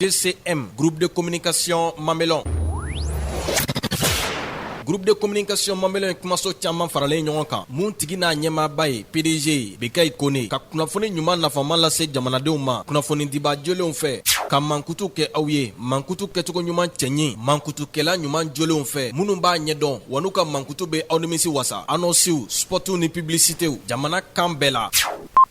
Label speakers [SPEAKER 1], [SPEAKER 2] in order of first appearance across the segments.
[SPEAKER 1] GCM, groupe de communication Mamelon. Groupe de communication Mamelon ye kumaso caman faralen ɲɔgɔn kan mun tigi n'a ɲɛmaaba ye PDG ye Bekayi Kone ka kunnafoni ɲuman nafama lase jamanadenw ma kunnafonidiba jolenw fɛ ka mankutu kɛ aw ye mankutu kɛcogo ɲuman cɛɲi mankutukɛla ɲuman jolenw fɛ minnu b'a ɲɛdɔn wa n'u ka mankutu bɛ aw nimisi wasa annoncew spots ni publicitéw jamana kan bɛɛ la.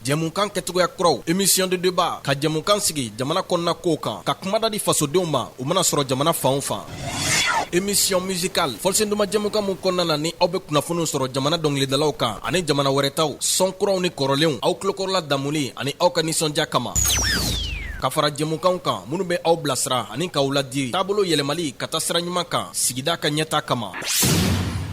[SPEAKER 1] Jɛmukan kɛcogoya kuraw émission de débat ka jɛmukan sigi jamana kɔnɔna kow kan ka kumada di fasodenw ma u mana sɔrɔ jamana fan o fan émission musicale fɔlisen duman jɛmukan min kɔnɔna na ni aw bɛ kunnafoniw sɔrɔ jamana dɔnkilidalaw kan ani jamana wɛrɛ taw sɔn kuraw ni kɔrɔlenw aw tulokɔrɔla damuni ani aw ka nisɔndiya kama ka fara jɛmukanw kan minnu bɛ aw bilasira ani k'aw ladi taabolo yɛlɛmali ka taa sira ɲuman kan sigida ka ɲɛtaa kama.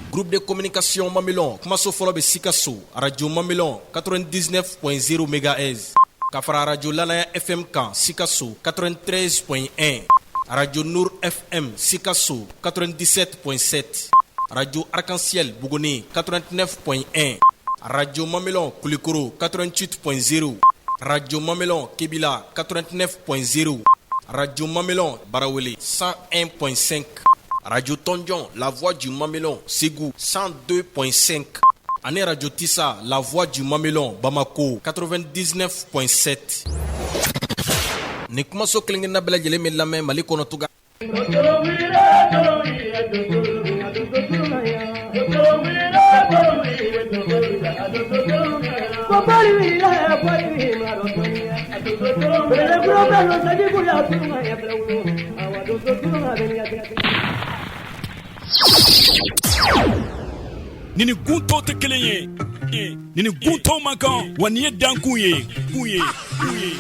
[SPEAKER 1] Groupe de communication Mamelon kumaso fɔlɔ bɛ Sikaso arajo Mamelon 99.0 MHz ka fara arajo Lanaya FM kan Sikaso 93.1 arajo Nour FM Sikaso 97.7 arajo Arc-en-Ciel Buguni 89.1 arajo Mamelon Kulikoro 88.0 arajo Mamelon Kebila 89.0 arajo Mamelon Barawele 101.5 arajo Tɔnjɔn La Voix du Mamelon Segu 102.5 ani arajo Tisa La Voix du Mamelon Bamako 99.7 Nin kumaso kelen-kelenna bɛɛ lajɛlen bɛ lamɛn Mali kɔnɔ togoya
[SPEAKER 2] Ni ni gun tɔw tɛ kelen ye ni ni gun tɔw man kan wa nin ye dankun ye kun ye kun ye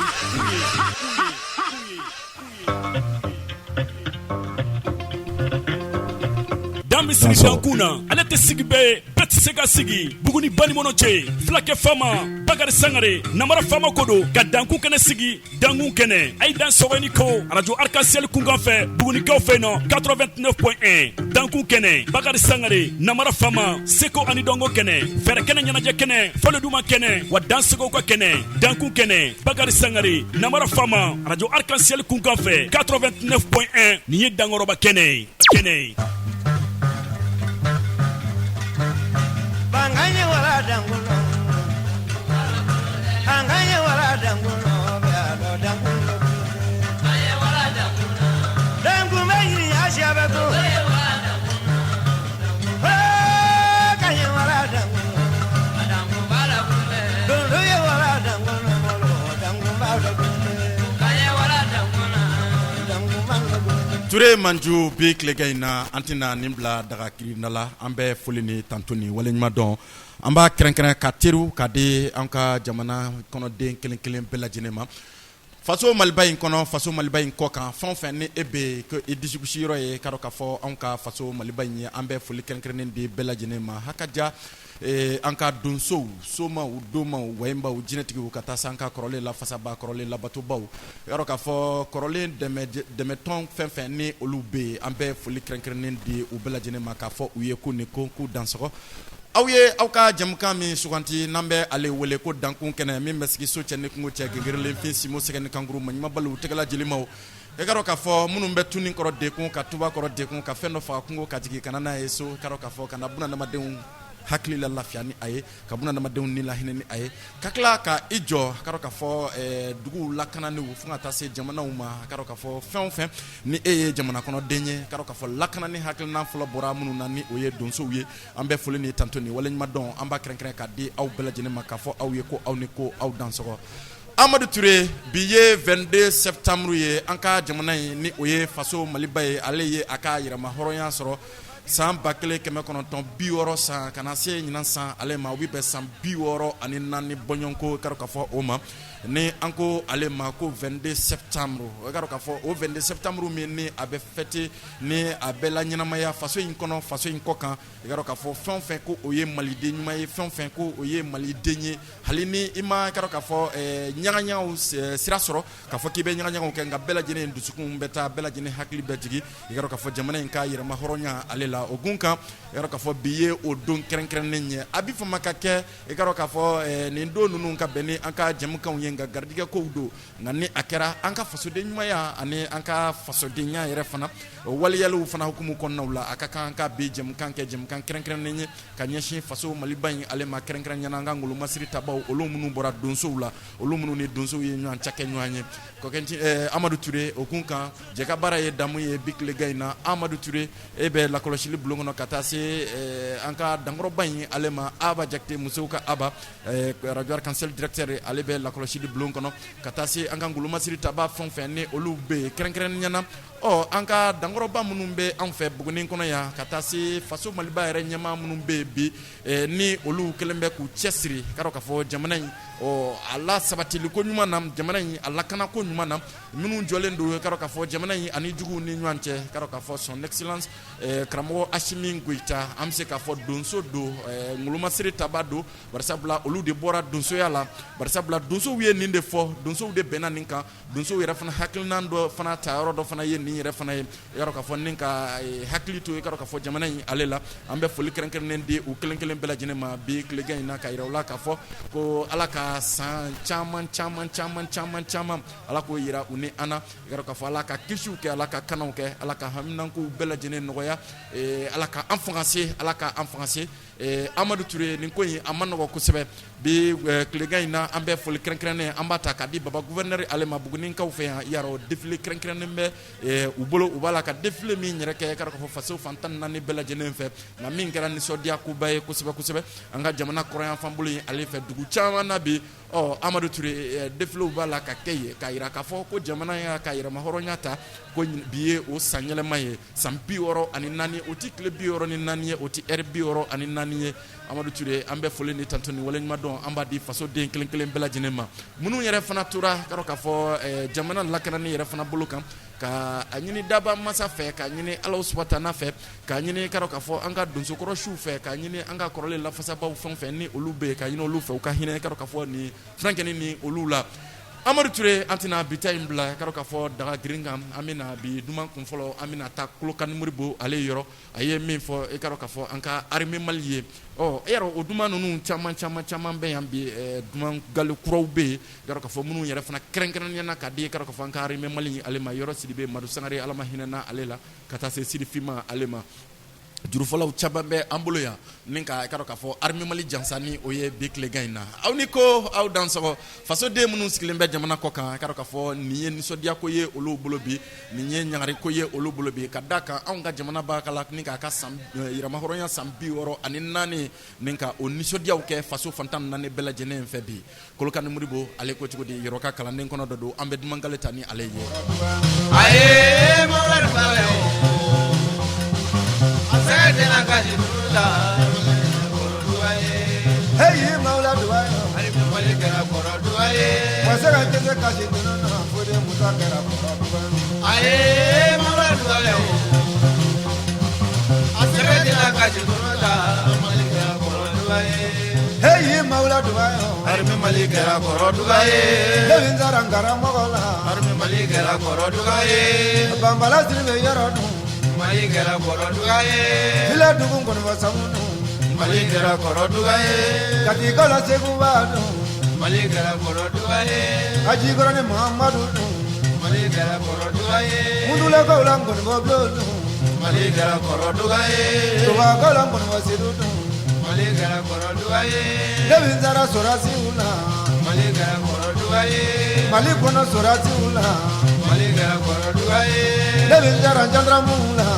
[SPEAKER 2] dan bɛ sigi dankun na ale tɛ sigi bɛɛ ye bɛɛ tɛ se ka sigi Buguni banikɔnɔ cɛ fulakɛ faama Bakari Sangare namara faama ko don ka dankun kɛnɛ sigi Dankun kɛnɛ a ye dan sɔgɔ ni ko arajo Arc-en-Ciel kunkan fɛ Bugunikaw fɛ nɔ 89.1 dankun kɛnɛ Bakari Sangare namara faama seko ani dɔnko kɛnɛ fɛɛrɛ kɛnɛ ɲɛnajɛ kɛnɛ fɔli duman kɛnɛ wa dansegow ka kɛnɛ dankun kɛnɛ Bakari Sangare namara faama arajo Arc-en-Ciel kunkan fɛ 89.1 nin ye dankɔrɔba kɛnɛ ye kɛnɛ ye.
[SPEAKER 3] Ture Manju bi tilegan in na an tɛna nin bila daga kirinda la an bɛ foli ni tantu ni waleɲuman dɔn an b'a kɛrɛnkɛrɛn ka teriw ka di an ka jamana kɔnɔden kelen kelen bɛɛ lajɛlen ma faso maliba in kɔnɔ faso maliba in kɔ kan fɛn o fɛn ni e bɛ yen ko i dusikusi yɔrɔ ye k'a dɔn k'a fɔ anw ka faso maliba in ye an bɛ foli kɛrɛnkɛrɛnnen di bɛɛ lajɛlen ma hakaja an ka donsow somaw domaw wayibaw jinɛtigiw ka taa se an ka kɔrɔlen lafasaba kɔrɔlen labatobaw y'a dɔn k'a fɔ kɔrɔlen dɛmɛtɔn fɛn fɛn ni olu bɛ yen an bɛ foli kɛrɛnkɛrɛnnen di u bɛɛ lajɛlen ma k'a fɔ u ye ko ni ko k'u dansɔgɔ Aw ye aw ka jɛmukan min suganti n'an bɛ ale wele ko dankun kɛnɛ min bɛ sigi so cɛ ni kungo cɛ gɛngɛrɛlen fin simo sɛgɛ ni kankuru maɲumanbaliw tɛgɛla jelimaw e k'a dɔn k'a fɔ minnu bɛ tunni kɔrɔ dekun ka tuba kɔrɔ dekun ka fɛn dɔ faga kungo ka jigin ka na n'a ye so k'a dɔn k'a fɔ ka na bunadamadenw hakili la lafiya ni a ye ka bunadamadenw ni lahinɛ ni a ye ka tila ka i jɔ k'a dɔn k'a fɔ duguw lakanani fo ka taa se jamanaw ma k'a dɔn k'a fɔ fɛn o fɛn ni e ye jamana kɔnɔden ye k'a dɔn k'a fɔ lakanani hakilina fɔlɔ bɔra minnu na ni o ye donsow ye An bɛ foli ni tantu ni waleɲuman dɔn an b'a kɛrɛnkɛrɛn k'a di aw bɛɛ lajɛlen ma k'a fɔ aw ye ko aw ni ko aw dansɔgɔ Amadu Ture bi ye 22 septembre ye an ka jamana in ni o ye faso Maliba ye ale ye a ka yɛrɛmahɔrɔnya sɔrɔ san 1960 san ka na se ɲinan san ale ma o bɛ bɛn san 64 bɔɲɔgɔnko k'a dɔn k'a fɔ o ma ni an ko ale ma ko 22 septembre o k'a dɔn k'a fɔ o 22 septembre min ni a bɛ fêter ni a bɛ laɲɛnamaya faso in kɔnɔ faso in kɔ kan i k'a dɔn k'a fɔ fɛn o fɛn ko o ye maliden ɲuman ye fɛn o fɛn ko o ye maliden ye hali ni i ma k'a dɔn k'a fɔ ɲagaɲagaw sira sɔrɔ k'a fɔ k'i bɛ ɲagaɲagaw kɛ nka bɛɛ lajɛlen dusukun bɛ taa bɛɛ lajɛlen hakili bɛ jigin i k'a dɔn k'a fɔ jamana in ka yɛrɛmahɔrɔnya ale la o gun kan i k'a dɔn k'a fɔ bi ye o don kɛrɛnkɛrɛnnen ye a bɛ fama ka kɛ i k'a dɔn k'a fɔ nin don ninnu ka bɛn ni an ka jɛmukanw ye. ye, nka garijɛgɛ kow don. Nka ni a kɛra an ka fasoden ɲumanya ani an ka fasodenya yɛrɛ fana waleyaliw fana hukumu kɔnɔnaw la, a ka kan ka bi jɛmukan kɛ jɛmukan kɛrɛnkɛrɛnnen ye ka ɲɛsin faso Maliba in ale ma, kɛrɛnkɛrɛnya na an ka ngolomasiri tabaw, olu minnu bɔra donsow la, olu minnu ni donsow ye ɲɔgɔn ca kɛ ɲɔgɔn ye. Amadu Ture, o kun kan jɛ ka baara ye damu ye bi tilegan in na. Amadu Ture, e bɛ lakɔlɔsili bulon kɔnɔ ka taa se an ka dankɔrɔba in ale ma, Aba Jakite, musow ka Aba, Radio Arc-en-Ciel directeur, ale bɛ lakɔlɔsili bulon kɔnɔ ka taa se an ka ngolomasiri taba fɛn fɛn ni olu bɛ yen, kɛrɛnkɛrɛnnenya na ɔ an ka dankɔrɔba minnu bɛ an fɛ Buguni kɔnɔ yan, ka taa se faso Maliba yɛrɛ ɲɛmaa minnu bɛ yen bi, ni olu kɛlen bɛ k'u cɛsiri ka k'a fɔ jamana in ɔ a la sabatiliko ɲuman na, jamana in a lakanako ɲuman na, minnu jɔlen don ka k'a fɔ jamana in ani juguw ni ɲɔgɔn cɛ, ka k'a fɔ son excellence karamɔgɔ Asimi Goyita, an bɛ se k'a fɔ donso don, ngolomasiri taba don, barisabula olu de bɔra donsoya la, barisabula donsow ye nin de fɔ, donsow de bɛnna nin kan, donsow yɛrɛ fana hakilinan dɔ fana ta yɔrɔ dɔ fana ye nin yɛrɛ fana ye, i k'a fɔ ni ka hakili to i k'a fɔ jamana in ale la. An bɛ foli kɛrɛnkɛrɛnnen di u kelen kelen bɛɛ lajɛlen ma bi tilegan in na, ka yira u la k'a fɔ ko Ala ka san caman caman caman caman caman Ala k'o yira u ni an na, i k'a fɔ Ala ka kisiw kɛ, Ala ka kanaw kɛ, Ala ka haminankow bɛɛ lajɛlen nɔgɔya, Ala ka an fanga se, Ala ka an fanga se. Amadu Ture, nin ko in a man nɔgɔ kosɛbɛ bi tilegan in na. An bɛ foli kɛrɛnkɛrɛnnen an b'a ta k'a di Baba gouverneur ale ma Bugunikaw fɛ yan. Yarɔ, défilé kɛrɛnkɛrɛnnen bɛ u bolo, u b'a la ka défilé min yɛrɛ kɛ k'a fɔ faso fan 14 bɛɛ lajɛlen fɛ, nka min kɛra nisɔndiya koba ye kosɛbɛ kosɛbɛ an ka jamana kɔrɔnyanfan bolo in ale fɛ, dugu caman na bi, ɔ Amadu Ture, défiléw b'a la ka kɛ yen k'a jira k'a fɔ ko jamana y'a ka yɛrɛmahɔrɔnya ta, ko bi ye o san yɛlɛma ye, san 64. O tɛ tile 64 ye, o tɛ heure 64 ye. Amadu Ture, an bɛ foli ni tantu ni waleɲuman dɔn an b'a di fasoden kelen kelen bɛɛ lajɛlen ma, minnu yɛrɛ fana tora ka k'a fɔ jamana lakanani yɛrɛ fana bolo kan, ka a ɲini daba masa fɛ, k'a ɲini Ala subahana fɛ, k'a ɲini ka k'a fɔ an ka donsokɔrɔ siw fɛ, k'a ɲini an ka kɔrɔlen lafasabaw fɛn fɛn ni olu bɛ yen, k'a ɲini olu fɛ u ka hinɛ ka k'a fɔ nin furankɛni ni olu la. Amadu Ture, an tɛna bi ta in bila ka k'a fɔ daga girin kan. An bɛna bi duman kun fɔlɔ, an bɛna taa Kolokani Modibo ale yɔrɔ. A ye min fɔ i k'a fɔ an ka armée Mali ye, ɔ e yɛrɛ o duman ninnu caman caman caman bɛ yan bi, duman gale kuraw bɛ yen k'a fɔ minnu yɛrɛ fana kɛrɛnkɛrɛnnenya na ka di k'a fɔ an ka armée Mali ale ma. Yɔrɔ Sidibe Madu Sangare, Ala ma hinɛna ale la, ka taa se Sirifima ale ma, jurufɔlaw caman bɛ an bolo yan ni ka k'a fɔ armée Mali jansa ni o ye bi tilegan in na. Aw ni ko aw dansɔgɔ, fasoden minnu sigilen bɛ jamana kɔ kan, k'a fɔ nin ye nisɔndiyako ye olu bolo bi, nin ye ɲagariko ye olu bolo bi, ka da kan anw ka jamana b'a la ni k'a ka san yɛrɛmahɔrɔnya san 64 ni ka o nisɔndiyaw kɛ faso fan 14 bɛɛ lajɛlen fɛ bi. Kolokani Modibo ale ko cogo di? Yɔrɔ ka kalanden kɔnɔ dɔ don, an bɛ duman gale ta ni ale ye.
[SPEAKER 4] A ye Mamadu a sɛgɛ tɛna kasi la
[SPEAKER 5] Hey, Mawla duwa
[SPEAKER 4] Mali kɛra kɔrɔ duwa ye.
[SPEAKER 5] Wa se ka tɛ kasi na fo de Musa kɛra kɔrɔ duwa ye.
[SPEAKER 4] A ye Mamadu a sɛgɛ tɛna kasi la Mali kɛra kɔrɔ duwa ye.
[SPEAKER 5] Hey, Mawla duwa
[SPEAKER 4] Armée Mali kɛra kɔrɔ duwa ye.
[SPEAKER 5] Ne bɛ n sara n karamɔgɔ la.
[SPEAKER 4] Armée Mali kɛra kɔrɔ duwa ye.
[SPEAKER 5] Banbala siri bɛ yɔrɔ dun.
[SPEAKER 4] Mali kɛra kɔrɔ duwa ye.
[SPEAKER 5] Fila dugu kɔnɔfɔ samu dun.
[SPEAKER 4] Mali kɛra kɔrɔ duwa ye.
[SPEAKER 5] Katikɔlɔ Segu b'a dun.
[SPEAKER 4] Mali kɛra kɔrɔ duwa ye.
[SPEAKER 5] Ajikɔrɔni Muhamadu dun.
[SPEAKER 4] Mali kɛra kɔrɔ duwa ye.
[SPEAKER 5] Mundulakaw la nkɔnifɔ bulon dun.
[SPEAKER 4] Mali kɛra kɔrɔ duwa ye.
[SPEAKER 5] Tobakaw la nkɔnifɔ sedu dun.
[SPEAKER 4] Mali kɛra kɔrɔ duwa ye.
[SPEAKER 5] Ne bɛ n sara sɔrɔdasiw la.
[SPEAKER 4] Mali kɛra kɔrɔ duwa ye.
[SPEAKER 5] Mali kɔnɔ sɔrɔdasiw la.
[SPEAKER 4] Mali kɛra kɔrɔ duwa ye.
[SPEAKER 5] Ne bɛ n sara gendarmew la.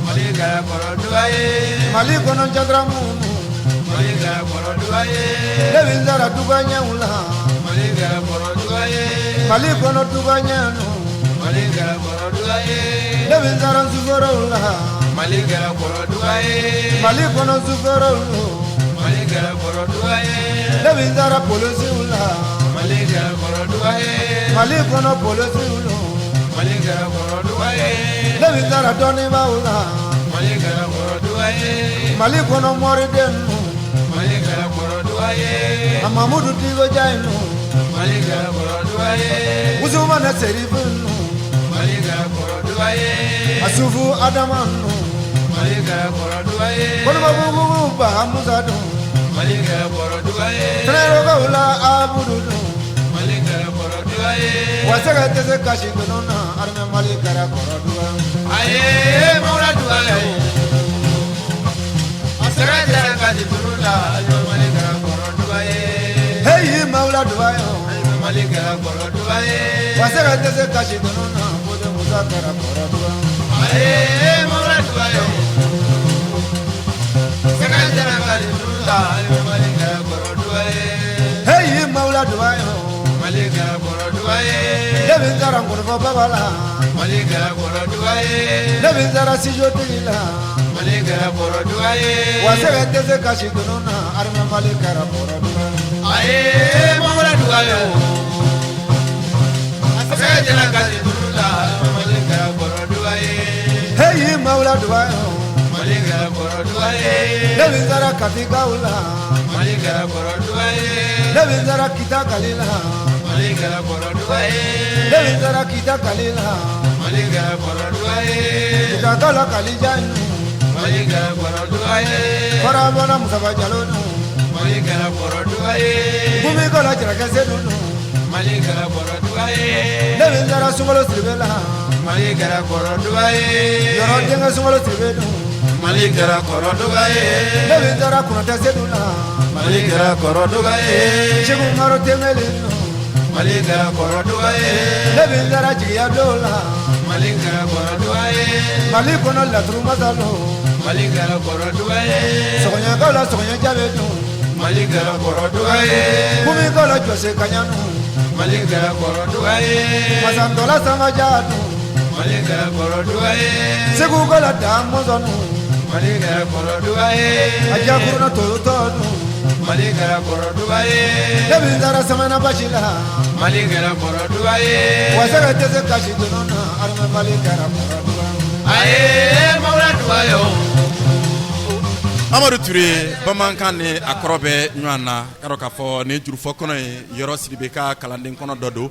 [SPEAKER 4] Mali kɛra kɔrɔ duwa ye.
[SPEAKER 5] Mali kɔnɔ gendarmew.
[SPEAKER 4] Mali kɛra kɔrɔ duwa ye.
[SPEAKER 5] Ne bɛ n sara douaniers la.
[SPEAKER 4] Mali kɛra kɔrɔ duwa ye.
[SPEAKER 5] Mali kɔnɔ douaniers.
[SPEAKER 4] Mali kɛra kɔrɔ duwa ye.
[SPEAKER 5] Ne bɛ n sara sufɛrɛw la.
[SPEAKER 4] Mali kɛra kɔrɔ duwa ye.
[SPEAKER 5] Mali kɔnɔ sufɛrɛw.
[SPEAKER 4] Mali kɛra kɔrɔ duwa ye.
[SPEAKER 5] Ne bɛ n sara polisiw la.
[SPEAKER 4] Mali kɛra kɔrɔ duwa ye.
[SPEAKER 5] Mali kɔnɔ polisiw.
[SPEAKER 4] Mali kɛra kɔrɔ duwa ye.
[SPEAKER 5] Ne bɛ n sara dɔnnibaaw la.
[SPEAKER 4] Mali kɛra kɔrɔ duwa ye.
[SPEAKER 5] Mali kɔnɔ mɔriden.
[SPEAKER 4] Mali kɛra kɔrɔ duwa ye.
[SPEAKER 5] A Mamudu Diko Jayi.
[SPEAKER 4] Mali kɛra kɔrɔ duwa ye.
[SPEAKER 5] Usumana Serifu.
[SPEAKER 4] Mali kɛra kɔrɔ duwa ye.
[SPEAKER 5] Asufu Adama.
[SPEAKER 4] Mali kɛra kɔrɔ duwa ye.
[SPEAKER 5] Kɔnɔbabugu Ba Musa dun.
[SPEAKER 4] Mali kɛra kɔrɔ duwa ye.
[SPEAKER 5] Tɛnɛrɛkaw la Abudu dun.
[SPEAKER 4] Mali kɛra duga ye.
[SPEAKER 5] Wa sɛgɛ tɛ se kasi dunun na, armée Mali kɛra kɔrɔ duga.
[SPEAKER 4] Aye mawla duga ye. Sɛgɛ tɛ se kasi dunun na, armée Mali kɛra kɔrɔ duga ye.
[SPEAKER 5] Heyi mawla duga ye.
[SPEAKER 4] Armée Mali kɛra kɔrɔ duga ye.
[SPEAKER 5] Wa sɛgɛ tɛ se kasi dunun na, Fode Musa kɛra kɔrɔ duga.
[SPEAKER 4] Aye mawla duga ye. Sɛgɛ tɛ se kasi dunun na, armée Mali kɛra kɔrɔ duga ye.
[SPEAKER 5] Heyi mawla duga ye.
[SPEAKER 4] Mali kɛra kɔrɔ duga ye.
[SPEAKER 5] Ne bɛ n sara nkɔnifɔ baba la.
[SPEAKER 4] Mali kɛra kɔrɔ duga ye.
[SPEAKER 5] Ne bɛ n sara sijotigi la.
[SPEAKER 4] Mali kɛra kɔrɔ duga ye.
[SPEAKER 5] Wa sɛgɛ tɛ se kasi dunun na, armée Mali kɛra kɔrɔ duga.
[SPEAKER 4] Aye mawla duga ye. Sɛgɛ tɛ se kasi dunun na, Mali kɛra kɔrɔ duga ye.
[SPEAKER 5] Heyi mawla duga ye.
[SPEAKER 4] Mali kɛra kɔrɔ duga ye.
[SPEAKER 5] Ne bɛ n sara Katikaw la.
[SPEAKER 4] Mali kɛra kɔrɔ duga ye.
[SPEAKER 5] Ne bɛ n sara Kita Kali la.
[SPEAKER 4] Mali kɛra kɔrɔ duga ye.
[SPEAKER 5] Ne bɛ n sara Kita Kali la.
[SPEAKER 4] Mali kɛra kɔrɔ duga ye.
[SPEAKER 5] Kita kala Kalija nu.
[SPEAKER 4] Mali kɛra kɔrɔ duga ye.
[SPEAKER 5] Farabɔnna Musafa Jalo nu.
[SPEAKER 4] Mali kɛra kɔrɔ duga ye.
[SPEAKER 5] Gumi kɔlɔ Jarakɛ Sedu nu.
[SPEAKER 4] Mali kɛra kɔrɔ duga ye.
[SPEAKER 5] Ne bɛ n sara Sunkalo Siribe la.
[SPEAKER 4] Mali kɛra kɔrɔ duga ye.
[SPEAKER 5] Yɔrɔ denkɛ Sunkalo Siribe nu.
[SPEAKER 4] Mali kɛra kɔrɔ duga ye.
[SPEAKER 5] Ne bɛ n sara Konatɛ Sedu la.
[SPEAKER 4] Mali kɛra kɔrɔ duga ye.
[SPEAKER 5] Segu Maro Tɛmɛli nu.
[SPEAKER 4] Mali kɛra kɔrɔ duga ye.
[SPEAKER 5] Ne bɛ n sara Jigiya Dɔw la.
[SPEAKER 4] Mali kɛra kɔrɔ duga ye.
[SPEAKER 5] Mali kɔnɔ laturu masa nu.
[SPEAKER 4] Mali kɛra kɔrɔ duga ye.
[SPEAKER 5] Sɔgɔɲɛkaw la Sɔgɔɲɛ Jabe nu.
[SPEAKER 4] Mali kɛra kɔrɔ duga ye.
[SPEAKER 5] Gumi kɔlɔ Jɔse Kaɲa nu.
[SPEAKER 4] Mali kɛra kɔrɔ duga ye.
[SPEAKER 5] Masantɔla Sanba Ja nu.
[SPEAKER 4] Mali kɛra kɔrɔ duga ye.
[SPEAKER 5] Segu kɔlɔ Dan Mɔzɔn nu.
[SPEAKER 4] Mali kɛra kɔrɔ duga ye.
[SPEAKER 5] Ajakuruna Toyotɔ nu.
[SPEAKER 4] Mali kɛra kɔrɔ duga ye.
[SPEAKER 5] Ne bɛ n sara Samana Basi la.
[SPEAKER 4] Mali kɛra kɔrɔ duga ye.
[SPEAKER 5] Wa sɛgɛ tɛ se kasi dunun na, armée Mali kɛra kɔrɔ duga.
[SPEAKER 4] Aye mawla duga ye.
[SPEAKER 3] Amadu Ture, bamanankan ni a kɔrɔ bɛ ɲɔgɔn na. Ka dɔn k'a fɔ nin jurufɔ kɔnɔ ye Yɔrɔ Sidibe ka kalanden kɔnɔ dɔ don.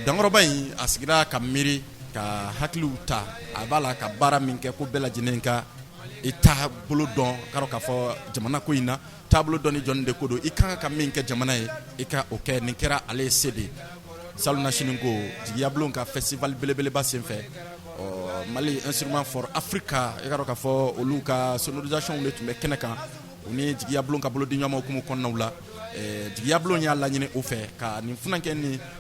[SPEAKER 3] Dankɔrɔba in a sigira ka miiri ka hakiliw ta, a b'a la ka baara min kɛ ko bɛɛ lajɛlen ka i taabolo dɔn. Ka dɔn k'a fɔ jamana ko in na, taabolo dɔn ni jɔn de ko don, i kan ka min kɛ jamana ye, i ka o kɛ. Nin kɛra ale ye se de ye salonnasini ko jigiyabulon ka festival belebeleba senfɛ, ɔ Mali Instrument for Africa. I ka dɔn k'a fɔ olu ka sonorisation de tun bɛ kɛnɛ kan, u ni jigiyabulon ka bolodi ɲɔgɔnma hukumu kɔnɔnaw la. Jigiyabulon y'a laɲini u fɛ ka nin funankɛ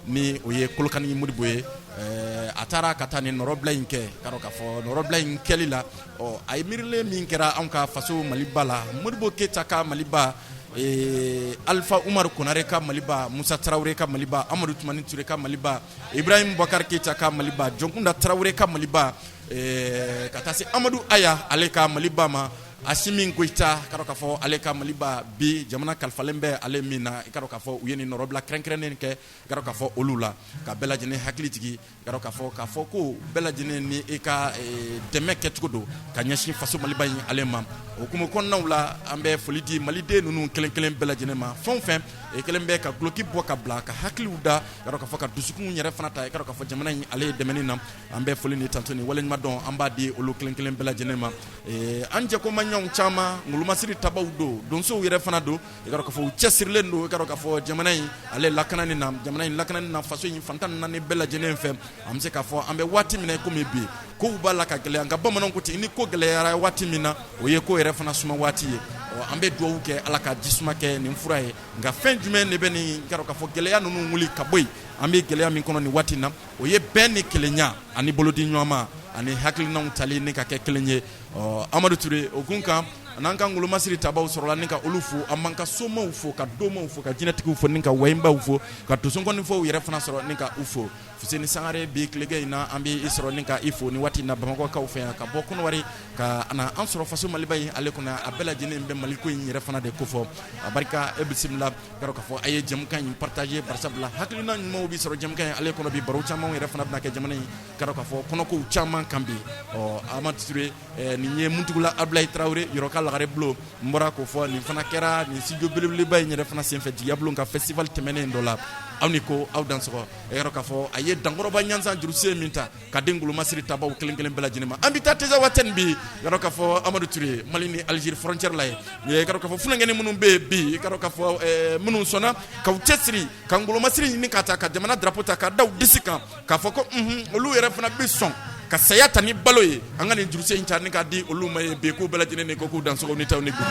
[SPEAKER 3] ni o ye Kolokani Modibo ye, a taara ka taa nin nɔrɔbila in kɛ. Ka dɔn k'a fɔ nɔrɔbila in kɛli la, ɔ a ye miirilen min kɛra anw ka faso Maliba la, Modibo Keyita ka Maliba, Alifa Umaru Konare ka Maliba, Musa Tarawele ka Maliba, Amadu Tumani Ture ka Maliba, Ibrahim Boubacar Keyita ka Maliba, Jɔnkunda Tarawele ka Maliba, ka taa se Amadu Aya ale ka Maliba ma, Asimi Goyita, ka dɔn k'a fɔ ale ka Maliba bi jamana kalifalen bɛ ale min na. I ka dɔn k'a fɔ u ye nin nɔrɔbila kɛrɛnkɛrɛnnen kɛ. I ka dɔn k'a fɔ olu la ka bɛɛ lajɛlen hakili jigin, i ka dɔn k'a fɔ ko bɛɛ lajɛlen ni i ka dɛmɛ kɛcogo don ka ɲɛsin faso Maliba in ale ma. O hukumu kɔnɔnaw la, an bɛ foli di maliden ninnu kelen kelen bɛɛ lajɛlen ma, fɛn o fɛn e kelen bɛ ka duloki bɔ ka bila, ka hakiliw da, ka dɔn k'a fɔ ka dusukun yɛrɛ fana ta, i ka dɔn k'a fɔ jamana in ale ye dɛmɛni na. An bɛ foli ni tanto ni waleɲuman dɔn an b'a di olu kelen kelen bɛɛ lajɛlen ma. An jɛkomaɲɔgɔn caman ngolomasiri tabaw don, donsow yɛrɛ fana don. I ka dɔn k'a fɔ u cɛsirilen don, i ka dɔn k'a fɔ jamana in ale lakanani na, jamana in lakanani na, faso in fan 14 bɛɛ lajɛlen fɛ. An bɛ se k'a fɔ an bɛ waati min na komi bi, kow b'a la ka gɛlɛya, nka bamananw ko ten, ni ko gɛlɛyara waati min na, o ye ko yɛrɛ fana suma waati ye. Ɔ an bɛ dugawu kɛ Ala ka ji suma kɛ nin fura ye. Nka fɛn jumɛn de bɛ nin, i ka dɔn k'a fɔ gɛlɛya ninnu wuli ka bɔ yen? An bɛ gɛlɛya min kɔnɔ nin waati in na, o ye bɛn ni kelenya ani bolodi ɲɔgɔnma ani hakilinaw tali ni ka kɛ kelen ye. Ɔ Amadu Ture, o kun kan n'an ka ngolomasiri tabaw sɔrɔla ni ka olu fo, an b'an ka somaw fo, ka domaw fo, ka jinɛtigiw fo, ni ka wayinbaw fo, ka donsonkɔnifɔw yɛrɛ fana sɔrɔ ni ka u fo. Fuseni Sangare, bi tilegan in na an bɛ i sɔrɔ ni ka i fo ni waati in na Bamakɔkaw fɛ yan, ka bɔ Kɔnɔwari ka na an sɔrɔ faso Maliba in ale kɔnɔ. A bɛɛ lajɛlen bɛ Maliko in yɛrɛ fana de kofɔ. A barika, e bisimila. K'a dɔn k'a fɔ a ye jɛmukan in partager, barisabula hakilina ɲumanw bɛ sɔrɔ jɛmukan in ale kɔnɔ bi. Baro camanw yɛrɛ fana bɛna kɛ jamana in, k'a dɔn k'a fɔ kɔnɔkow caman kan bi. Ɔ Amadu Ture, nin ye Muntugula Abulayi Tarawele yɔrɔ ka lagare bulon n bɔra k'o fɔ. Nin fana kɛra nin studio belebeleba in yɛrɛ fana senfɛ jigiyabulon ka festival tɛmɛnen dɔ la. Aw ni ko aw dansɔgɔ. E y'a dɔn k'a fɔ a ye dankɔrɔba ɲansan jurusen min ta ka di ngolomasiri tabaw kelen kelen bɛɛ lajɛlen ma. An bɛ taa Tezawatɛni bi, i y'a dɔn k'a fɔ Amadu Ture, Mali ni Algérie frontière la yen. I k'a dɔn k'a fɔ funankɛnin minnu bɛ yen bi, i k'a dɔn k'a fɔ minnu sɔnna ka u cɛsiri ka ngolomasiri ɲini ka ta ka jamana drapeau ta ka da u disi kan k'a fɔ ko unhun, olu yɛrɛ fana bɛ sɔn ka saya ta ni balo ye. An ka nin jurusen in ta ni k'a di olu ma ye bi, k'u bɛɛ lajɛlen ni ko k'u dansɔgɔ ni taw ni ko.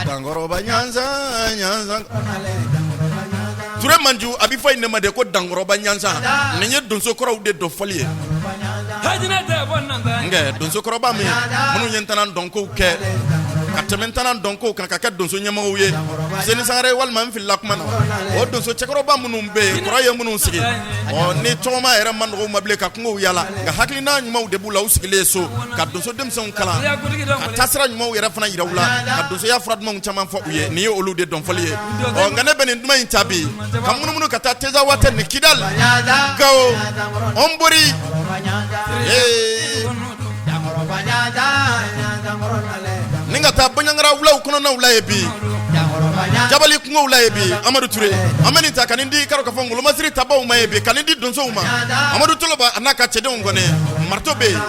[SPEAKER 3] Dankɔrɔba ɲansan Ture Manju, a bɛ fɔ in ne ma de ko dankɔrɔba ɲansan. Nin ye donsokɔrɔw de dɔ fɔli ye. Nka donsokɔrɔba min minnu ye ntanan dɔnkow kɛ ka tɛmɛ ntanan dɔnkow kan ka kɛ donso ɲɛmɔgɔw ye, Seni Sangare, walima n filila kuma na, o donso cɛkɔrɔba minnu bɛ yen, kɔrɔ ye minnu sigi, ɔ ni tɔgɔma yɛrɛ man nɔgɔ u ma bilen ka kungow yala, nka hakilina ɲumanw de b'u la, u sigilen so ka donso denmisɛnw kalan ka taasira ɲumanw yɛrɛ fana yira u la, ka donsoya fura dumanw caman fɔ u ye. Nin ye olu de dɔnfɔli ye. Ɔ nka ne bɛ nin duman in ta bi ka munumunu ka taa Tezawatɛni ni Kidali, Gawo, Ɔnbori, ee ni ka taa Baɲangara wulaw kɔnɔnaw la yen bi, Jabali kungow la yen bi. Amadu Ture, an bɛ nin ta ka nin di k'a dɔn k'a fɔ ngolomasiri tabaw ma yen bi, ka nin di donsow ma. Amadu Toloba a n'a ka cɛdenw kɔni, marito bɛ yen.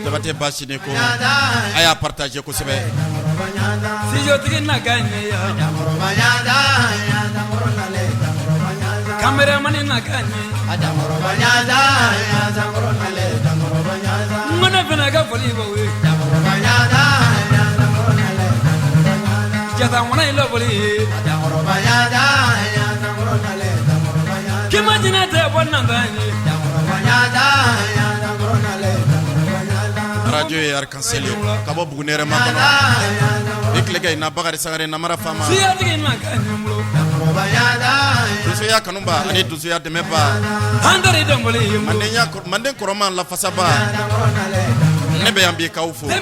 [SPEAKER 3] Jabatɛ baasi ko a y'a partager kosɛbɛ. Arajo ye Arc-en-Ciel ye ka bɔ Buguni hɛrɛma kɔnɔ. Bi tilegan in na, Bakari Sangare, namara faama, donsoya kanuba ani donsoya dɛmɛba, manden kɔrɔma lafasaba, ne bɛ yan bi k'aw fo, ne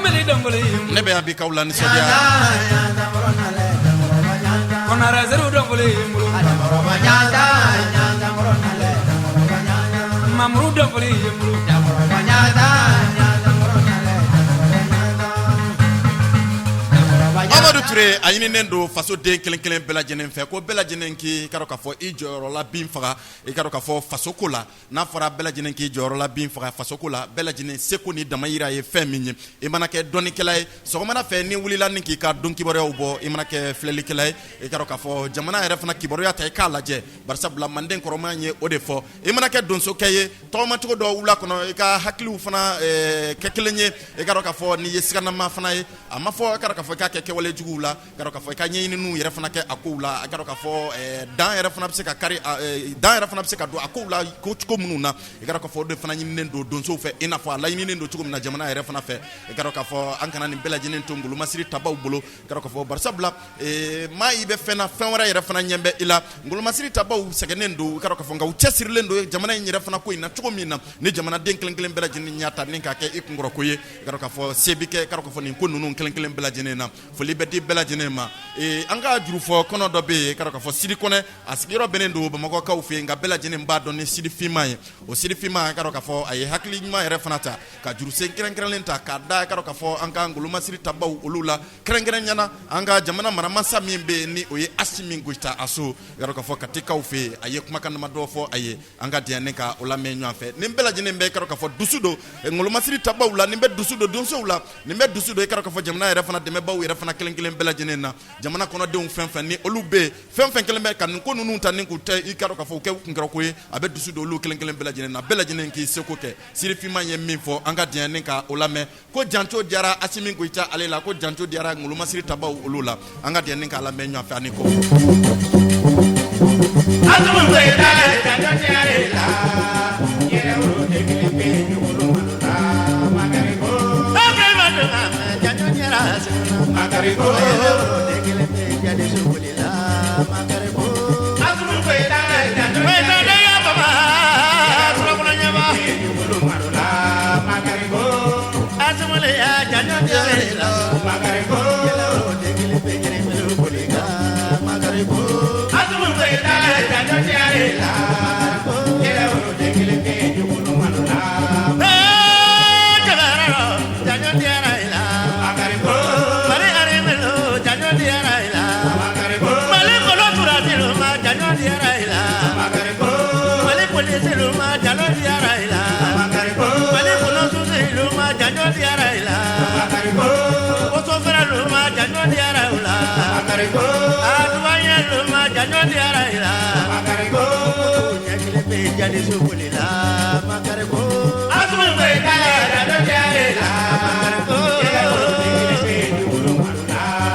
[SPEAKER 3] bɛ yan bi k'aw lanisɔndiya. Amadu Ture, a ɲininen don faso den kelen kelen bɛɛ lajɛlen fɛ ko bɛɛ lajɛlen k'i ka dɔn k'a fɔ i jɔyɔrɔla bin faga, i ka dɔn k'a fɔ fasoko la. N'a fɔra bɛɛ lajɛlen k'i jɔyɔrɔla bin faga fasoko la, bɛɛ lajɛlen seko ni damayira ye fɛn min ye, i mana kɛ dɔnnikɛla ye sɔgɔmada fɛ, n'i wulila ni k'i ka don kibaruyaw bɔ, i mana kɛ filɛlikɛla ye, i ka dɔn k'a fɔ jamana yɛrɛ fana kibaruya ta i k'a lajɛ, barisabula manden kɔrɔma ye o de fɔ. I mana kɛ donsokɛ ye, tɔgɔmacogo dɔ wula kɔnɔ, i ka hakiliw fana kɛ kelen ye. I ka dɔn k'a fɔ n'i ye siganama fana ye, a ma fɔ i ka dɔn k'a fɔ i k'a kɛ kɛwale jugu la. kow la, i k'a dɔn k'a fɔ i ka ɲɛɲininiw yɛrɛ fana kɛ a kow la, i k'a dɔn k'a fɔ dan yɛrɛ fana bɛ se ka kari, dan yɛrɛ fana bɛ se ka don a kow la cogo minnu na, i k'a dɔn k'a fɔ o de fana ɲininen don donsow fɛ, i n'a fɔ a laɲininen don cogo min na jamana yɛrɛ fana fɛ, i k'a dɔn k'a fɔ an kana nin bɛɛ lajɛlen to ngolomasiri tabaw bolo, i k'a dɔn k'a fɔ barisabula maa i bɛ fɛn na, fɛn wɛrɛ yɛrɛ fana ɲɛ bɛ i la. Ngolomasiri tabaw sɛgɛnnen don, i k'a dɔn k'a fɔ, nka u cɛsirilen don jamana in yɛrɛ fana ko in na cogo min na, ni jamanaden kelen kelen bɛɛ lajɛlen y'a ta ni k'a kɛ i kunkɔrɔko ye, i k'a dɔn k'a fɔ se bɛ kɛ, i k'a dɔn k'a fɔ nin ko ninnu kelen kelen bɛɛ lajɛlen na. Foli bɛ di bɛɛ lajɛlen ma. An ka jurufɔ kɔnɔ dɔ bɛ yen, i k'a dɔn k'a fɔ Sidi Kɔnɛ, a sigiyɔrɔ bɛnnen don Bamakɔkaw fɛ yen, nka bɛɛ lajɛlen b'a dɔn ni Sidi Finman ye. O Sidi Finman, i k'a dɔn k'a fɔ a ye hakili ɲuman yɛrɛ fana ta ka jurusen kɛrɛnkɛrɛnlen ta k'a da, i k'a dɔn k'a fɔ an ka ngolomasiri tabaw olu la, kɛrɛnkɛrɛnya na an ka jamana maramasa min bɛ yen ni o ye Asimi Goyita Aso, i k'a dɔn k'a fɔ Katikaw fɛ yen, a ye kumakan damadɔ fɔ a ye. An ka diɲɛ ne ka o lamɛn ɲɔgɔn fɛ. Nin bɛɛ lajɛlen bɛ, i k'a dɔn k'a fɔ dusu don ngolomasiri tabaw la, nin bɛ dusu don donsow la, nin bɛ dusu don, i k'a dɔn k'a fɔ jamana yɛrɛ fana dɛmɛbaaw yɛrɛ fana kelen kelen bɛɛ lajɛlen na. Jamana kɔnɔdenw fɛn fɛn ni olu bɛ yen, fɛn fɛn kɛlen bɛ ka nin ko ninnu ta ni k'u tɛ, i k'a dɔn k'a fɔ u kɛ kunkɔrɔko ye, a bɛ dusu don olu kelen kelen bɛɛ lajɛlen na. Bɛɛ lajɛlen k'i seko kɛ. Sidi Finman ye min fɔ, an ka diɲɛ ne ka o lamɛn. Ko janto diyara Asimi Goyita ale la, ko janto diyara ngolomasiri tabaw olu la. An ka diɲɛ k'a lamɛn ɲɔgɔn fɛ ani ko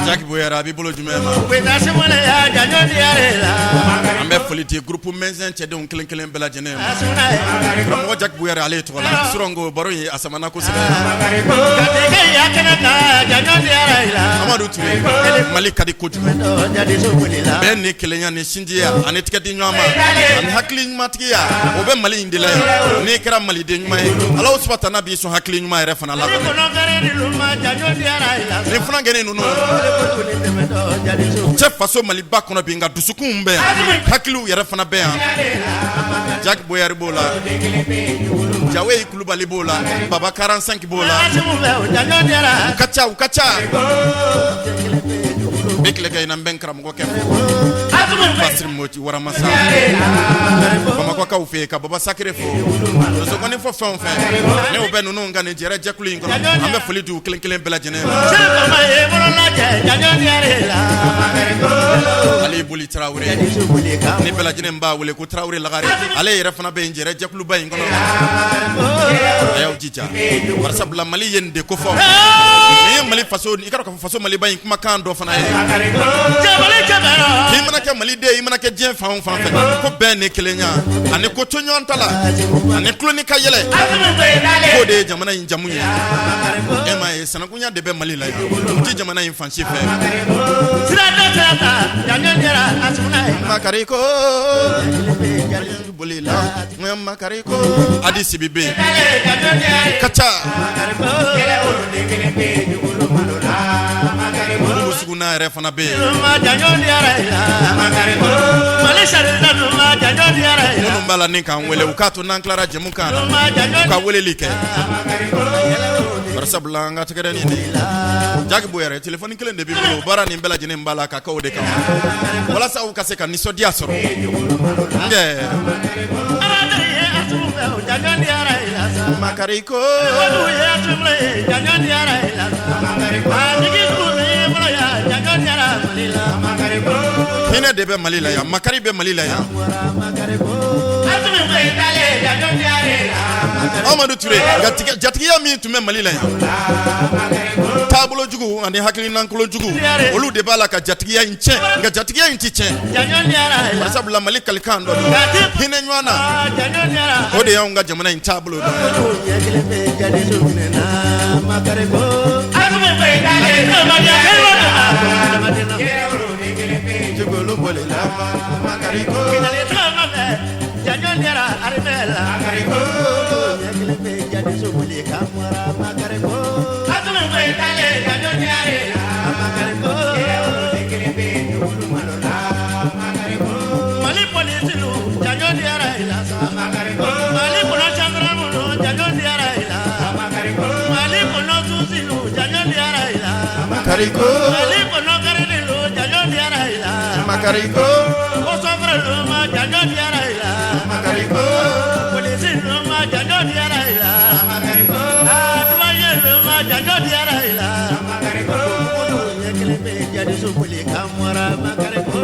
[SPEAKER 3] Jacques Boyara, a b'i bolo jumɛn ma? An bɛ foli di groupe Mɛnzɛn cɛdenw kelen kelen bɛɛ lajɛlen ma. Karamɔgɔ Jacques Boyara ale tɔgɔ la Suranko baro in a samana kosɛbɛ. Amadu Ture, Mali ka di kojugu. Bɛn ni kelenya ni sinjiya ani tigɛ di ɲɔgɔn ma ani hakili ɲumantigiya, o bɛ Mali in de la yan. N'i kɛra maliden ɲuman ye, Alahu subahana b'i sɔn hakili ɲuman yɛrɛ fana la. Ni funankɛnin ninnu cɛ faso Maliba kɔnɔ bi, nka dusukunw bɛ yan, hakiliw yɛrɛ fana bɛ yan. Jacques Boyari b'o la, Jawe Kulubali b'o la, Baba 45 b'o la, u ka ca, u ka ca. Bi tile kɛ in na, n bɛ n karamɔgɔkɛ fo, Basiri Moti Waramasa, Bamakɔkaw fɛ yen, ka Baba Sakire fo. Donsokɔni fɔ fɛn o fɛn, ne o bɛ ninnu ka nin jɛrɛ jɛkulu in kɔnɔ, an bɛ foli di u kelen kelen bɛɛ lajɛlen ma. Ale Boli Tarawele, ni bɛɛ lajɛlen b'a wele ko Tarawele Lagare, ale yɛrɛ fana bɛ yen jɛrɛ jɛkuluba in kɔnɔ. A y'aw jija, barisabula Mali ye nin de kofɔ. Nin ye Mali faso, i k'a dɔn k'a fɔ faso Maliba in kumakan dɔ fana ye. K'i mana kɛ maliden, i mana kɛ diɲɛ fan o fan fɛ, ko bɛn ni kelenya ani ko to ɲɔgɔn ta la ani tulon ni ka yɛlɛ, k'o de ye jamana in jamu ye. E m'a ye, sinankunya de bɛ Mali la yan, o tɛ jamana in fan si fɛ. Makari ko bolila makari ko Adi Sidibe ka ca. Suguna yɛrɛ fana bɛ yen. Minnu b'a la ni k'an wele, u k'a to n'an tilara jɛmukan na, u ka weleli kɛ, barisabula an ka tɛgɛrɛ nin Jacques Boyara, téléphone kelen de b'i bolo, baara nin bɛɛ lajɛlen b'a la ka kɛ o de kama, walasa u ka se ka nisɔndiya sɔrɔ. Nkɛ makari ko hinɛ de bɛ Mali la yan, makari bɛ Mali la yan. Amadu Ture, jatigiya min tun bɛ Mali la yan. Taabolo jugu ani hakilinankolon jugu, olu de b'a la ka jatigiya in tiɲɛ, nka jatigiya in tɛ tiɲɛ, barisabula Mali kalikan dɔ don, hinɛ ɲɔgɔn na, o de y'anw ka jamana in taabolo dɔ.
[SPEAKER 4] Mali polisiw janjo diyara i la sa, Mali kɔnɔ gendarmew janjo diyara i la, Mali kɔnɔ sosiw janjo diyara i la, Mali kɔnɔ garidiw janjo diyara i la, ko sofɛriw ma janjo diyara i la, polisiw ma janjo diyara i la, douaniers ma janjo diyara i la. Ɲɛ kelen bɛ jadiso boli ka mara Makariko.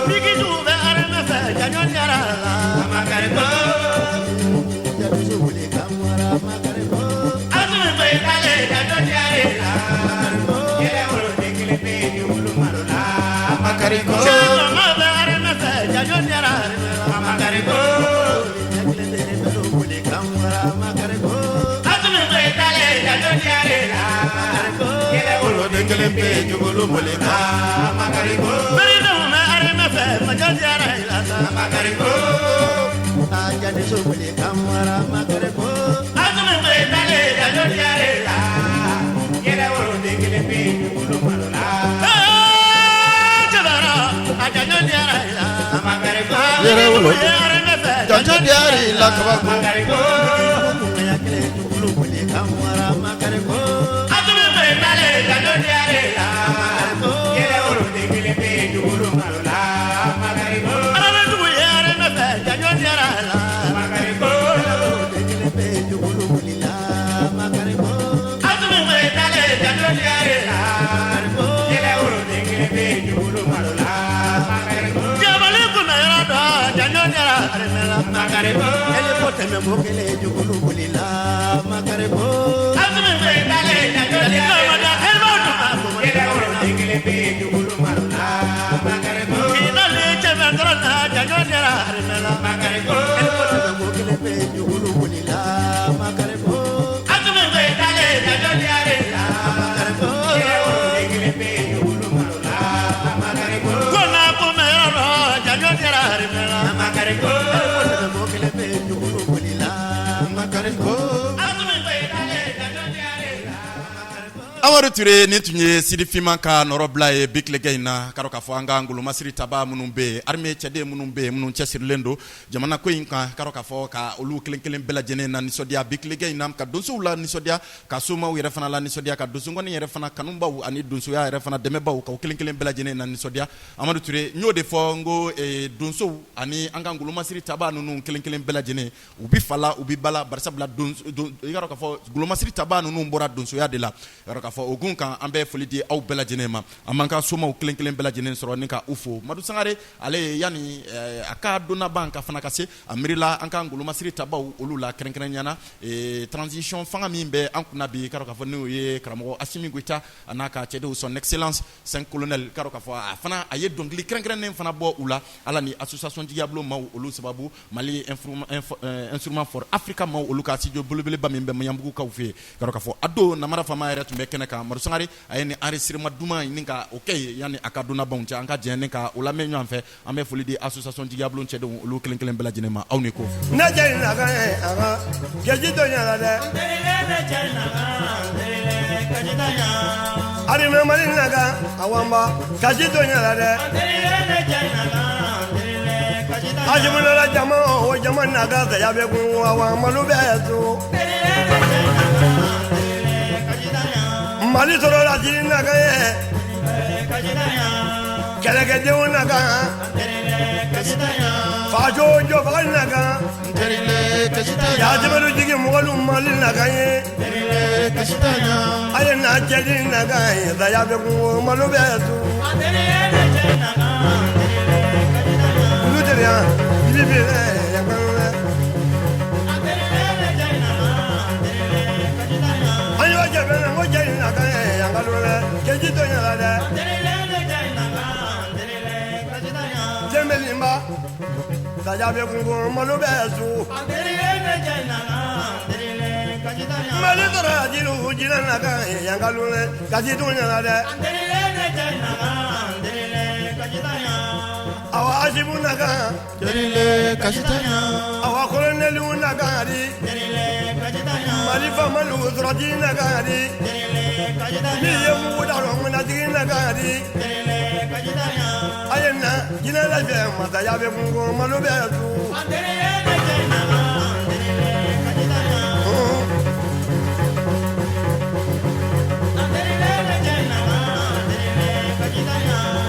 [SPEAKER 4] Mikijugu bɛ armée fɛ janjo diyara a la. Jadiso boli ka mara Makariko. Sɛbɛn bɛ armée fɛ janjo diyara armée la. Ɲɛ kelen bɛ rebelle boli ka mara Makariko.
[SPEAKER 3] Woloden kelen bɛ jogolo boli ka
[SPEAKER 4] Beridenw bɛ armée fɛ janjo diyara i la sa. A jadiso boli ka mara Makariko. Cɛbara, a janjo diyara i la.
[SPEAKER 3] Yɛrɛ wolo
[SPEAKER 4] Armée fɛ
[SPEAKER 3] janjo diyara i la kabako.
[SPEAKER 4] Ɲɛ kelen jugulu boli ka mara Makariko. Armée ye armée fɛ janjo diyara a la. Den kelen bɛ jugulu boli la Makariko. Jabali kunna yɔrɔ dɔ janjo diyara armée la. Eli ko tɛmɛ ko kelen jugulu boli la Makariko. Kidali cɛbɛ dɔrɔn na janjo diyara armée la. Eli ko tɛmɛ ko kelen bɛ jugulu boli la Makariko. Ko na ko mɛ yɔrɔ dɔ janjo diyara armée la. Eli ko tɛmɛ ko kelen bɛ jugulu boli la
[SPEAKER 3] Makariko. Amadu Ture, nin tun ye Sidi Finman ka nɔrɔbila ye bi tilegan in na. K'a dɔn k'a fɔ an ka ngolomasiri taba minnu bɛ yen, armée cɛden minnu bɛ yen, minnu cɛsirilen don jamana ko in kan, k'a dɔn k'a fɔ ka olu kelen kelen bɛɛ lajɛlen na nisɔndiya bi tilegan in na, ka donsow la nisɔndiya, ka somaw yɛrɛ fana la nisɔndiya, ka donsokɔni yɛrɛ fana kanubaw ani donsoya yɛrɛ fana dɛmɛbaw, k'aw kelen kelen bɛɛ lajɛlen na nisɔndiya. Amadu Ture, n y'o de fɔ n ko donsow ani an ka ngolomasiri taba ninnu kelen kelen bɛɛ lajɛlen, u bi fa la, u bi ba la, barisabula i k'a dɔn k'a fɔ ngolomasiri taba ninnu bɔra donsoya de la. I k'a dɔn k'a fɔ o gun kan, an bɛ foli di aw bɛɛ lajɛlen ma. An b'an ka somaw kelen kelen bɛɛ lajɛlen sɔrɔ ni ka u fo. Madu Sangare, ale ye yanni a ka donnaban ka fana ka se a miirila an ka ngolomasiri tabaw olu la, kɛrɛnkɛrɛnya na transition fanga min bɛ an kunna bi, k'a dɔn k'a fɔ n'o ye karamɔgɔ Asimi Goyita a n'a ka cɛdenw, son excellence 5 colonel, k'a dɔn k'a fɔ a fana a ye dɔnkili kɛrɛnkɛrɛnnen fana bɔ u la, ala ni association Jigiyabulon maaw olu sababu, Mali instrument for Africa maaw olu ka studio belebeleba min bɛ Maɲanbugukaw fɛ yen, k'a dɔn k'a fɔ a don Namara Fama yɛrɛ tun bɛ kɛnɛ kan. Madu Sangare, a ye nin enregistrement duman ɲini ka o kɛ yen yanni a ka donnabanw cɛ. An ka jɛ ni ka o lamɛn ɲɔgɔn fɛ. An bɛ foli di association Jigiyabulon cɛdenw olu kelen kelen bɛɛ lajɛlen ma. Aw ni ko.
[SPEAKER 5] Ne jɛ na kan ye a ka kɛji dɔ ɲɛna dɛ. Armée Mali na kan awanba kaji dɔ ɲɛna dɛ. Ajibulola jama o jama na kan saya bɛ kun awa malo bɛ so. Mali sɔrɔla ji na kan ye kɛlɛkɛdenw na kan faso jɔbaga na kan yatimɛlu jigi mɔgɔlu Mali na kan ye a ye na cɛdi na kan ye saya bɛ kun malo bɛ so. Olu teriya jiri bɛ Ko cɛ bɛ ko cɛ in na kan yan ka dɛ cɛji to ɲɛna dɛ. Jɛnbɛlinba saya bɛ kungo malo bɛ su. Mali sɔrɔ jiriw jinɛ na kan yan ka dɛ kasi to ɲɛna dɛ. Awa Asimu na kan. Awa kolonɛliw na kan di. Mali faamalu sɔrɔti na kan di. Min ye mugu da ŋunatigi na kan di. A ye na jinɛ lajɛ masaya bɛ kungo malo bɛ su.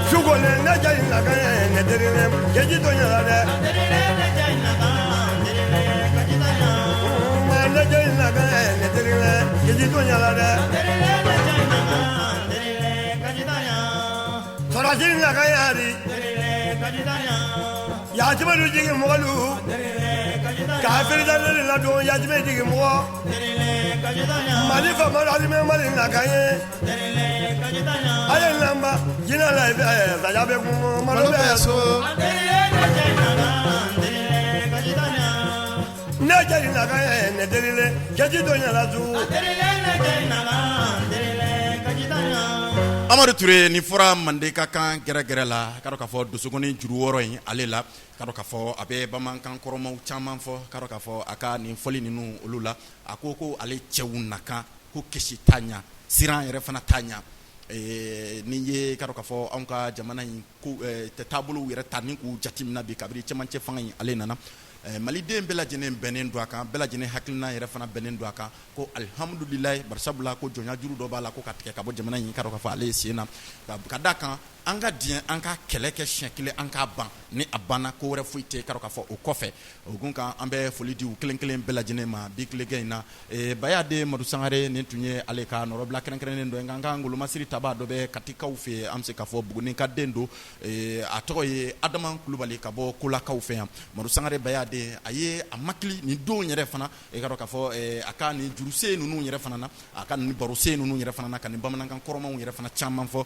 [SPEAKER 5] Sukolen ne jɛ in na kan ne terilen cɛji to ɲɛna dɛ. Ne jɛ in na kan ne terilen cɛji to ɲɛna dɛ. Sɔrɔsi na kan yari. Yatimɛlu jigi mɔgɔlu. K'a feere ladon yatimɛ jigi mɔgɔ. Mali faamalu alimɛ Mali na kan ye. A ye lanba jinɛ la saya bɛ kungo malo bɛ so. Ne jɛ in na kan ne terilen cɛji to ɲɛna su.
[SPEAKER 3] Amadu Ture, nin fɔra mande ka kan gɛrɛgɛrɛ la, ka dɔn k'a fɔ dosokɔni juru wɔɔrɔ in ale la, ka dɔn k'a fɔ a bɛ bamanankan kɔrɔmaw caman fɔ, ka dɔn k'a fɔ a ka nin fɔli ninnu olu la, a ko ko ale cɛw nakan ko kisi t'a ɲɛ, siran yɛrɛ fana t'a ɲɛ. Ni ye ka dɔn k'a fɔ anw ka jamana in ko taabolow yɛrɛ ta ni k'u jateminɛ bi, kabini cɛmancɛ fanga in ale nana, maliden bɛɛ lajɛlen bɛnnen don a kan, bɛɛ lajɛlen hakilina yɛrɛ fana bɛnnen don a kan ko alihamudulilayi, barisabula ko jɔnya juru dɔ b'a la ko ka tigɛ ka bɔ jamana in, ka dɔn k'a fɔ ale ye sen na ka d'a kan an ka diɲɛ an ka kɛlɛ kɛ siɲɛ kelen an k'a ban, ni a banna ko wɛrɛ foyi tɛ, ka dɔn k'a fɔ o kɔfɛ o kun kan an bɛ foli di u kelen kelen bɛɛ lajɛlen ma bi tilegan in na. Baya den Madu Sangare, nin tun ye ale ka nɔrɔbila kɛrɛnkɛrɛnnen dɔ ye, nka an ka ngolomasiri taba dɔ bɛ Katikaw fɛ, an bɛ se k'a fɔ Buguni ka den don, a tɔgɔ ye Adama Kulubali ka bɔ Kolakaw fɛ yan. Madu Sangare Baya den, a ye a makili nin don yɛrɛ fana, e ka dɔn k'a fɔ a ka nin jurusen ninnu yɛrɛ fana na, a ka nin barosen ninnu yɛrɛ fana na, ka nin bamanankan kɔrɔmaw yɛrɛ fana caman fɔ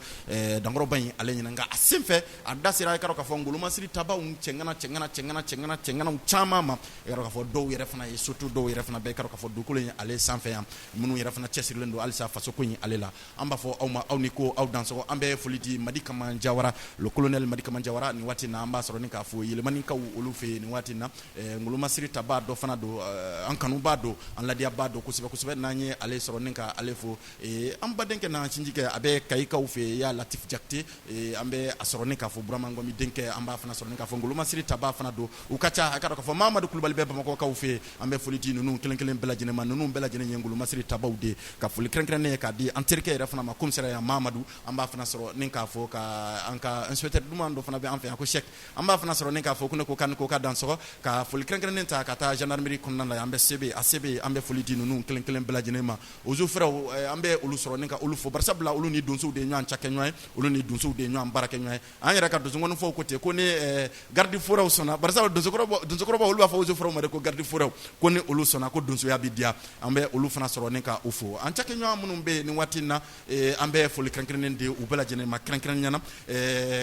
[SPEAKER 3] dankɔrɔba in ale ɲɛna. Nka a senfɛ a da sera, e ka dɔn k'a fɔ ngolomasiri tabaw cɛŋana cɛŋana cɛŋana cɛŋana cɛŋanaw caman ma, e ka dɔn k'a fɔ dɔw yɛrɛ fana ye surtout dɔw yɛrɛ fana bɛ, e ka dɔn k'a fɔ dugukolo in ale sanfɛ yan, minnu yɛrɛ fana cɛsirilen don halisa fasoko in ale la. An b'a fɔ aw ma aw ni ko aw dansɔgɔ. An bɛ foli di Madi Kama Jawara, le colonel Madi Kama Jawara, nin waati na an b'a sɔrɔ ni k'a fɔ Yɛlɛmanikaw olu fɛ yen nin waati na. Ngolomasiri taba dɔ fana don, an kanubaa don, an ladiyabaa don kosɛbɛ kosɛbɛ. N'an ye ale sɔrɔ ni ka ale fo, an badenkɛ n'an sinjikɛ, a bɛ Kayikaw fɛ yen, ya Latif Jakite, an bɛ a sɔrɔ ni k'a fɔ Burama Ngɔmi denkɛ, an b'a fana sɔrɔ ni k'a fɔ ngolomasiri taba fana don, u ka ca. A ka dɔn k'a fɔ Mamadu Kulubali bɛ Bamakɔkaw fɛ yen. An bɛ foli di ninnu kelen kelen bɛɛ lajɛlen ma. Ninnu bɛɛ lajɛlen ye ngolomasiri tabaw de ye. Ka foli kɛrɛnkɛrɛnnen ye k'a di an terikɛ yɛrɛ fana ma, commissariat Mamadu, an b'a fana sɔrɔ ni k'a fɔ ka an ka inspecteur duman dɔ fana bɛ an fɛ yan ko Sɛki, an b'a fana sɔrɔ ni k'a fɔ ko ne ko k'an ko ka dansɔgɔ. Ka foli kɛrɛnkɛrɛnnen ta ka taa gendarmerie kɔnɔna la, an bɛ CB ACB, an bɛ foli di ninnu kelen kelen bɛɛ lajɛlen ma. Eaux et forêts, an bɛ olu sɔrɔ ni ka olu fo, barisabula olu ni donsow de ye ɲɔgɔn cakɛ ɲɔgɔn ye, olu ni donsow de ye ɲɔgɔn baarakɛ ɲɔgɔn ye. An yɛrɛ ka donsokɔnifɔw ko ten ko ni garde forêtw sɔnna, barisa donsokɔrɔbaw olu b'a fɔ eaux et forêtw ma de ko garde forêtw, ko ni olu sɔnna ko donsoya bɛ diya. An bɛ olu fana sɔrɔ ni ka u fo. An cakɛɲɔgɔn minnu bɛ yen nin waati in na, an bɛ foli kɛrɛnkɛrɛnnen di u bɛɛ lajɛlen ma kɛrɛnkɛrɛnnenya na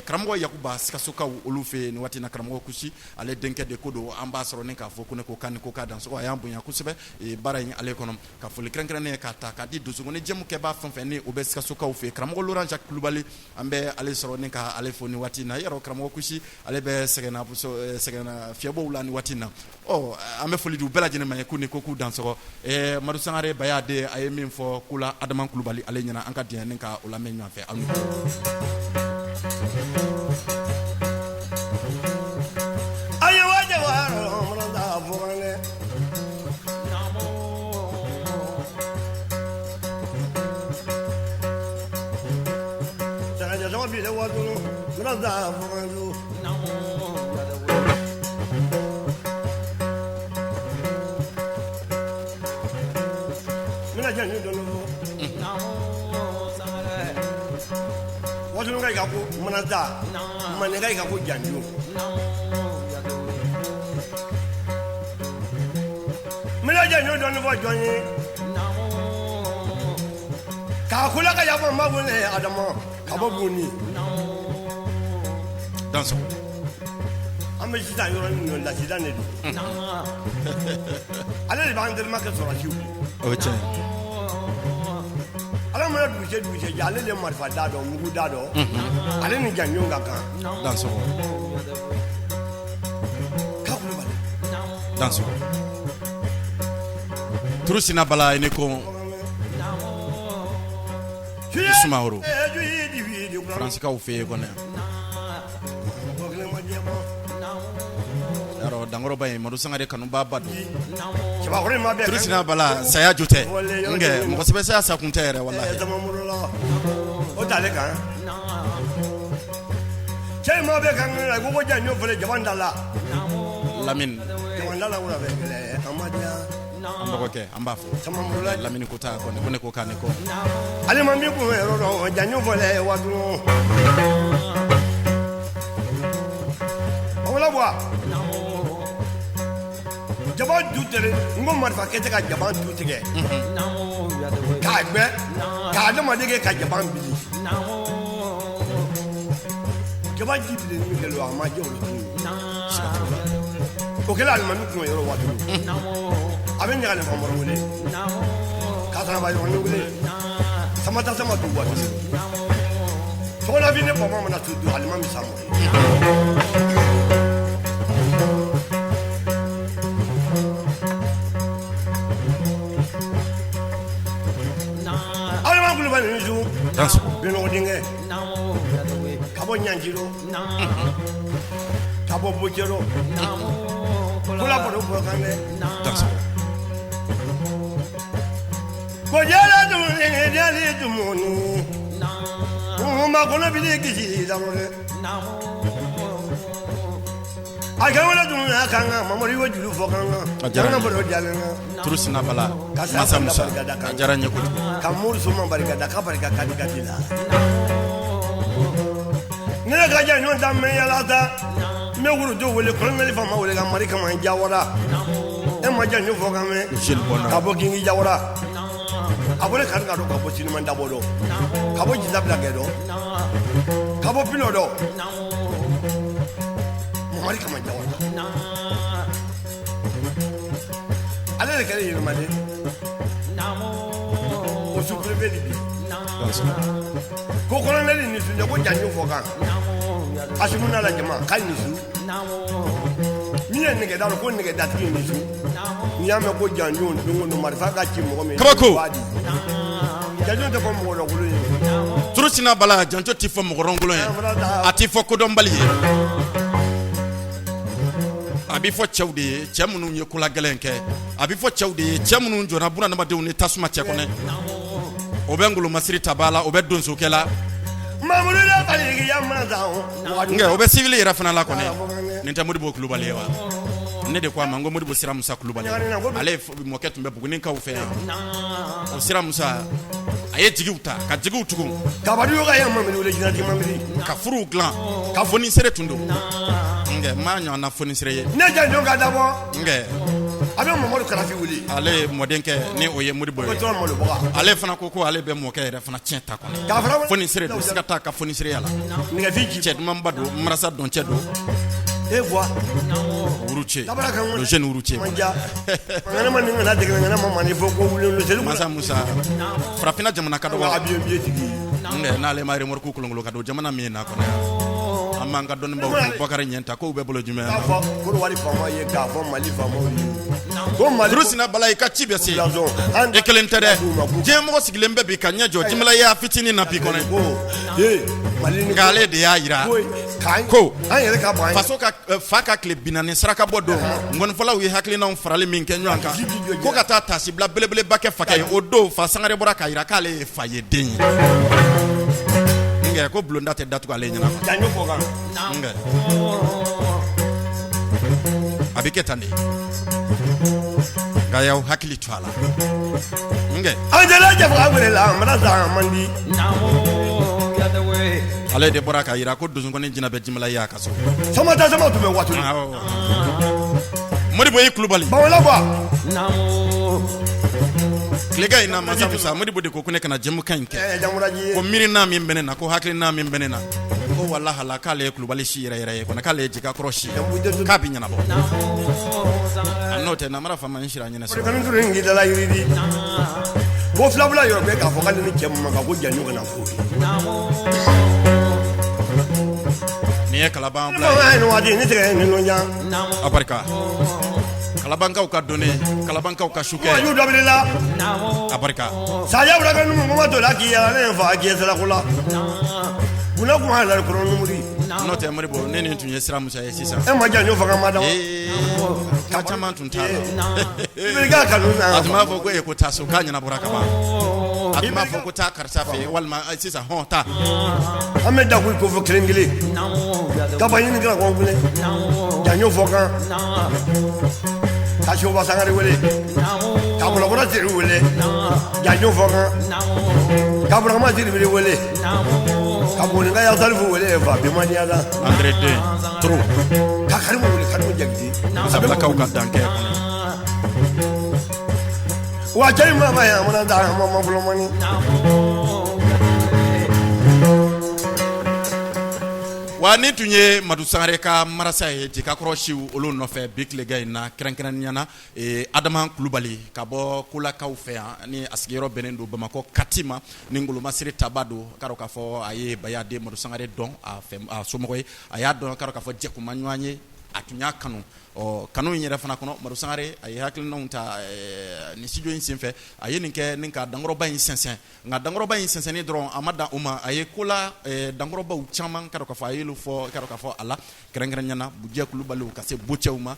[SPEAKER 3] karamɔgɔ Yakuba Sikasokaw olu fɛ yen nin waati in na. Karamɔgɔ Kusi ale denkɛ de ko don, an b'a sɔrɔ ni k'a fɔ ko ne ko k'an ni ko k'a dansɔgɔ, a y'an bonya kosɛbɛ baara in ale kɔnɔ. Ka foli kɛrɛnkɛrɛnnen k'a ta k'a di donsokɔni jɛmukɛbaa fɛn fɛn ni o bɛ Sikasokaw fɛ, karamɔgɔ Laurent Jacques Kulubali, an bɛ ale sɔrɔ ni ka ale fo nin waati in na. Yɔrɔ karamɔgɔ Kusi ale bɛ sɛgɛnna fiɲɛbɔw la nin waati in na. Ɔ an bɛ foli di u bɛɛ lajɛlen ma ye k'u ni ko k'u dansɔgɔ. Madu Sangare Baya den, a ye min fɔ ko la Adama Kulubali ale ɲɛna, an ka diɲɛ ni ka o lamɛn ɲɔgɔn fɛ. Aw ni
[SPEAKER 5] Ayiwa Maninka ka ko janjo n bɛna janjo dɔɔni fɔ jɔn ye. K'a kula ka yafa ma wele Adama ka bɔ Buguni.
[SPEAKER 3] Dansɔgɔ.
[SPEAKER 5] An bɛ sisan yɔrɔ min na lasidan de don. Ale de b'an terima kɛ sɔrɔdasiw ye.
[SPEAKER 3] O ye tiɲɛ ye.
[SPEAKER 5] Ala mana dugujɛ dugujɛ jɛ ale de ye marifa da dɔn mugu da dɔn. Ale ni janjo ka kan.
[SPEAKER 3] Dansɔgɔ.
[SPEAKER 5] K'a Kulubali.
[SPEAKER 3] Dansɔgɔ. Turusina Bala i ni ko. Sumaworo. Faransikaw fɛ yen kɔni. Yarɔ dankɔrɔba in Madu Sangare kanubaaba don. Turusina Bala saya jo tɛ. Nkɛ mɔgɔ sɛbɛ saya sa kun tɛ yɛrɛ walahi.
[SPEAKER 5] O t'ale kan. Cɛ in ma bɛ kan ko ko janjo filɛ jama da la.
[SPEAKER 3] Lamini.
[SPEAKER 5] Jama da la wula fɛ kɛlɛ a ma diya.
[SPEAKER 3] An dɔgɔkɛ an b'a fo. Lamini ko ta kɔni ko ne ko k'a ni kɔ.
[SPEAKER 5] Ale ma min kun yɔrɔ dɔn janjo filɛ waati. Wala bɔ jaba du tigɛ n ko marifa kɛ tɛ ka jaba du tigɛ k'a gbɛ k'a adamaden kɛ ka jaba bili jaba ji bilenni min kɛlen a ma jɛ olu tun o kɛlen alimami kun yɔrɔ waati a bɛ ɲagali famɔrɔ wele kasanaba yɔrɔnin wele samata sama du waati tɔgɔlafin ne bama mana tu du alimami samɔ Adama Kulubali ni su Binɔgɔ denkɛ ka bɔ Ɲanciro ka bɔ Bocɛrɔ kola bɔdɔ bɔ kan dɛ ko jɛlɛ dumuni jɛli dumuni ma kɔnɔ bili kisi dabɔ dɛ a kɛ wele dumuni a kan kan Mamadu i juru fɔ kan kan
[SPEAKER 3] A diyara n ye.
[SPEAKER 5] ka bɔdɔ jalen kan
[SPEAKER 3] Turusina Bala
[SPEAKER 5] Ka
[SPEAKER 3] Masa Musa
[SPEAKER 5] barika da kan.
[SPEAKER 3] a diyara n ye kojugu.
[SPEAKER 5] Ka mori soma barika da ka barika ka di ka di la ne ne ka jan ɲɔgɔn ta mɛ yala ta n bɛ worojo wele kolonɛli faama wele ka mari kama jawara e ma jan ɲɔgɔn fɔ kan mɛn
[SPEAKER 3] Jules Bonheur.
[SPEAKER 5] ka bɔ kingi jawara a bɔ ne kari ka dɔn ka bɔ siniman dabɔ dɔn ka bɔ jisabila kɛ dɔn ka bɔ pinɔ dɔn mamari kama jawara ale de kɛra yɛlɛmalen o sous-préfet de bi ko colonel ni su ko janjo fɔ kan Asimu n'a la jama k'a ni su min ye nɛgɛda dɔn ko nɛgɛdatigi ni su n'i y'a mɛn ko janjo don o don marifa ka ci mɔgɔ min
[SPEAKER 3] Kabako.
[SPEAKER 5] b'a di janjo tɛ fɔ mɔgɔ lankolon ye
[SPEAKER 3] Turusina Bala janjo tɛ fɔ mɔgɔ lankolon ye a tɛ fɔ kodɔnbali ye a bɛ fɔ cɛw de ye cɛ minnu ye kola gɛlɛn kɛ a bɛ fɔ cɛw de ye cɛ minnu jɔra bunadamadenw ni tasuma cɛ kɔnɔ o bɛ ngolomasiri tabaa la o bɛ donsokɛ la
[SPEAKER 5] Mamadu la faligiya mana sa
[SPEAKER 3] nka o bɛ civil yɛrɛ fana la kɔni nin tɛ Modibo Kulubali ye wa ne de ko a ma n ko Modibo Sira Musa Kulubali ale mɔkɛ tun bɛ Bugunikaw fɛ yan o Sira Musa a ye jigiw ta ka jigiw tugu
[SPEAKER 5] kabadu ka ya mamadu wele jinɛtigi mamadu
[SPEAKER 3] ka furuw dilan ka fonisere tun don nka n m'a ɲɔgɔnna fonisere ye
[SPEAKER 5] ne janjo ka dabɔ
[SPEAKER 3] nka
[SPEAKER 5] a bɛ mamadu karafi wele
[SPEAKER 3] ale mɔdenkɛ ni o ye Modibo
[SPEAKER 5] ko
[SPEAKER 3] ye
[SPEAKER 5] tɔrɔ malobaga
[SPEAKER 3] ale fana ko ko ale bɛ mɔkɛ yɛrɛ fana tiɲɛ ta kɔnɔ
[SPEAKER 5] k'a fara
[SPEAKER 3] fonisere don siga t'a ka fonisereya la
[SPEAKER 5] nɛgɛfin ji
[SPEAKER 3] cɛ dumanba don marasa dɔncɛ don
[SPEAKER 5] e voix
[SPEAKER 3] Wuruce
[SPEAKER 5] Dabara kan
[SPEAKER 3] le jeune Wuruce
[SPEAKER 5] manja ŋana ma nin kana dege ŋana ma mani fo ko wuli seli
[SPEAKER 3] Masa Musa farafinna jamana ka
[SPEAKER 5] ka
[SPEAKER 3] dɔgɔ
[SPEAKER 5] avion billet tigi
[SPEAKER 3] nka n'ale ma remorque kolonkolon ka don jamana min na kɔnɔ an b'an ka dɔnnibaw fo Bakari Ɲɛnta k'u bɛ bolo jumɛn
[SPEAKER 5] k'a fɔ Korowari faamaw ye k'a fɔ Mali faamaw ye ko Mali
[SPEAKER 3] Turusina Bala i ka ci bɛ se
[SPEAKER 5] population an
[SPEAKER 3] e kelen tɛ dɛ diɲɛ mɔgɔ sigilen bɛ bi ka ɲɛ jɔ jimilaya fitinin na bi kɔnɔ
[SPEAKER 5] ko ee Mali ni
[SPEAKER 3] nka ale de y'a jira
[SPEAKER 5] ko k'an
[SPEAKER 3] ko
[SPEAKER 5] an yɛrɛ ka ban
[SPEAKER 3] faso ka fa ka tile 40 saraka bɔ don nkɔnifɔlaw ye hakilinaw farali min kɛ ɲɔgɔn kan ko ka taa tasibila belebeleba kɛ fakɛ ye o don fa Sangare bɔra k'a jira k'ale ye fa ye den ye nka ko bulonda tɛ datugu ale ɲɛna
[SPEAKER 5] janjo fɔ kan
[SPEAKER 3] nka a bɛ kɛ tan de nka y'aw hakili to a la nka
[SPEAKER 5] an jɛra jafaga wele la a mana sa man di
[SPEAKER 3] ale de bɔra k'a jira ko donsokɔni jinɛ bɛ jimala ye a ka so
[SPEAKER 5] sama ta sama tun bɛ waati
[SPEAKER 3] awɔ Modibo i Kulubali
[SPEAKER 5] bawala bɔ
[SPEAKER 3] Tilegan in na, Mansa Musa, Modibo de ko ko ne kana jɛmukan in kɛ, ko miirina min bɛ ne na, ko hakilina min bɛ ne na, ko walahala k'ale ye Kulubali si yɛrɛ yɛrɛ ye kɔni, k'ale ye Jigakɔrɔ si, k'a bɛ ɲɛnabɔ. A n'o tɛ namara faama n sira ɲɛnɛ sɔrɔ.
[SPEAKER 5] Ko filabila yɔrɔ bɛɛ k'a fɔ k'ale ni cɛ min man kan, ko janjo kana fo.
[SPEAKER 3] Nin ye Kalaban bila
[SPEAKER 5] ye waati ni tigɛ ninnu jan.
[SPEAKER 3] A barika Kalabankaw ka dɔnni, Kalabankaw ka sukɛ.
[SPEAKER 5] Ju dɔ la.
[SPEAKER 3] A barika.
[SPEAKER 5] Saya wula numu kuma to la k'i yala ne fa k'i sira la kun kuma la kɔrɔ numuri.
[SPEAKER 3] N'o tɛ Modibo, ne nin tun ye Sira Musa ye sisan.
[SPEAKER 5] E ma janjo fanga ma da.
[SPEAKER 3] Ka caman tun t'a la.
[SPEAKER 5] I ka kanu
[SPEAKER 3] na. A tun b'a fɔ ko e ko taa so, k'a ɲɛnabɔra ka ban. A tun b'a fɔ ko taa karisa fɛ yen, walima sisan hɔn taa.
[SPEAKER 5] An bɛ da ko fɔ kelen kelen. Kaba ɲini kɛra kɔn wele. Janjo fɔ kan. Ka Soba Sangare wele. Ka Bolokɔrɔ Siri wele. Janjo fɔ kan. Ka Burama Siribiri wele. Ka Boninka Yasalifu wele fa Bimaniya la.
[SPEAKER 3] André den trop.
[SPEAKER 5] Ka Karimu wele, Karimu Jakite.
[SPEAKER 3] Masabilakaw ka dankɛ kɔnɔ.
[SPEAKER 5] Wa cɛ in ma ye a mana da a ma fɔlɔ.
[SPEAKER 3] Wa ni tun ye Madu Sangare ka marasa ye Jigakɔrɔ siw olu nɔfɛ bi tilegan in na, kɛrɛnkɛrɛnnenya na Adama Kulubali ka bɔ Kolakaw fɛ yan, ni a sigiyɔrɔ bɛnnen don Bamakɔ Kati ma, ni Ngolomasiri taba don. K'a dɔn k'a fɔ a ye Bayaden Madu Sangare dɔn, a fɛ a somɔgɔ ye, a y'a dɔn, k'a dɔn k'a fɔ jɛkuma ɲɔgɔn ye, a tun y'a kanu. Ɔ kanu in yɛrɛ fana kɔnɔ, Madu Sangare a ye hakilinaw ta nin studio in senfɛ, a ye nin kɛ ni ka dankɔrɔba in sɛnsɛn. Nka dankɔrɔba in sɛnsɛnni dɔrɔn, a ma dan o ma, a ye kola dankɔrɔbaw caman, k'a dɔn k'a fɔ a y'olu fɔ, k'a dɔn k'a fɔ a la kɛrɛnkɛrɛnnenya na Bujɛ Kulubaliw, ka se Bocɛw ma,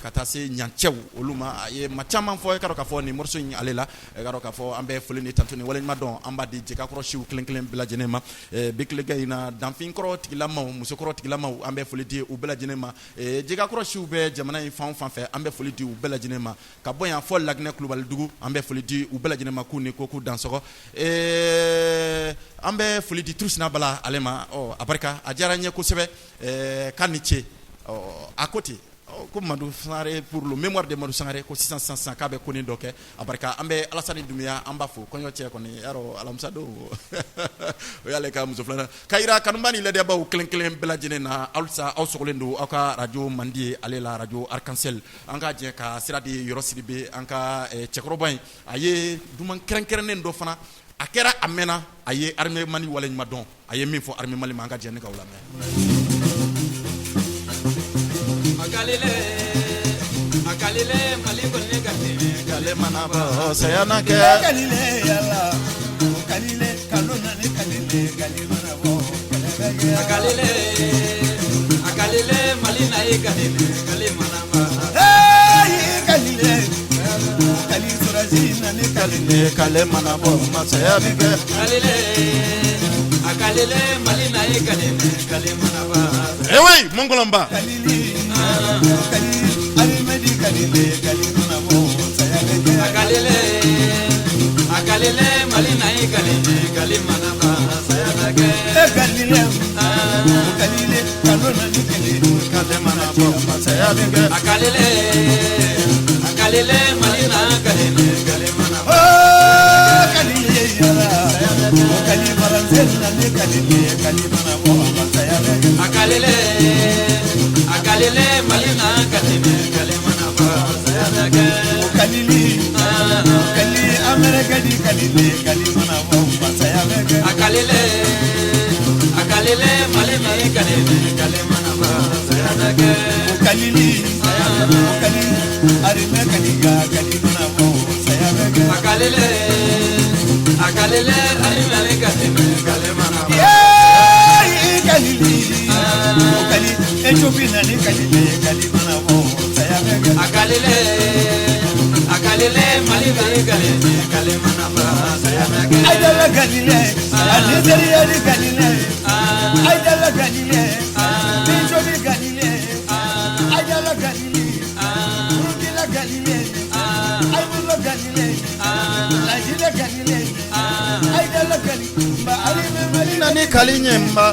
[SPEAKER 3] ka taa se Ɲancɛw olu ma. A ye ma caman fɔ, k'a dɔn k'a fɔ nin morceau in ale la. K'a dɔn k'a fɔ an bɛ foli ni tantu ni waleɲuman dɔn an b'a di Jigakɔrɔ siw kelen kelen bɛɛ lajɛlen ma bi tilegan in na. Danfinkɔrɔ tigilamaw, musokɔrɔ tigilamaw, an bɛ foli di u bɛɛ lajɛlen ma. Jigakɔrɔ siw bɛ jamana in fan o fan fɛ, an bɛ foli di u bɛɛ lajɛlen ma. Ka bɔ yan fɔ Laginɛ Kulubalidugu, an bɛ foli di u bɛɛ lajɛlen ma, k'u ni ko k'u dansɔgɔ. An bɛ foli di Turusina Bala ale ma. Ɔ a barika, a diyara n ye kosɛbɛ, k'a ni ce. Ɔ a ko ten ko Madu Sangare, pour le mémoire de Madu Sangare, ko sisan sisan sisan k'a bɛ ko nin dɔ kɛ. A barika, an bɛ Alasani Dunbiya, an b'a fo. Kɔɲɔ cɛ kɔni yarɔ, alamisa don, o y'ale ka muso filanan ka yira. Kanuba ni ladiyabaw kelen kelen bɛɛ lajɛlen na, halisa aw sɔgɔlen don aw ka radio mandi ye ale la, radio Arc-en-Ciel. An ka jɛ ka sira di Yɔrɔ Sidibe, an ka cɛkɔrɔba in. A ye duman kɛrɛnkɛrɛnnen dɔ fana, a kɛra a mɛnna, a ye armée Mali waleɲuman dɔn, a ye min fɔ armée Mali ma, an ka jɛ ni k'aw lamɛn.
[SPEAKER 4] Saya na kɛ
[SPEAKER 3] K'ale mana bɔ, masaya bɛ kɛ. Eh oui, Mongolomba. Ni kali ɲɛba.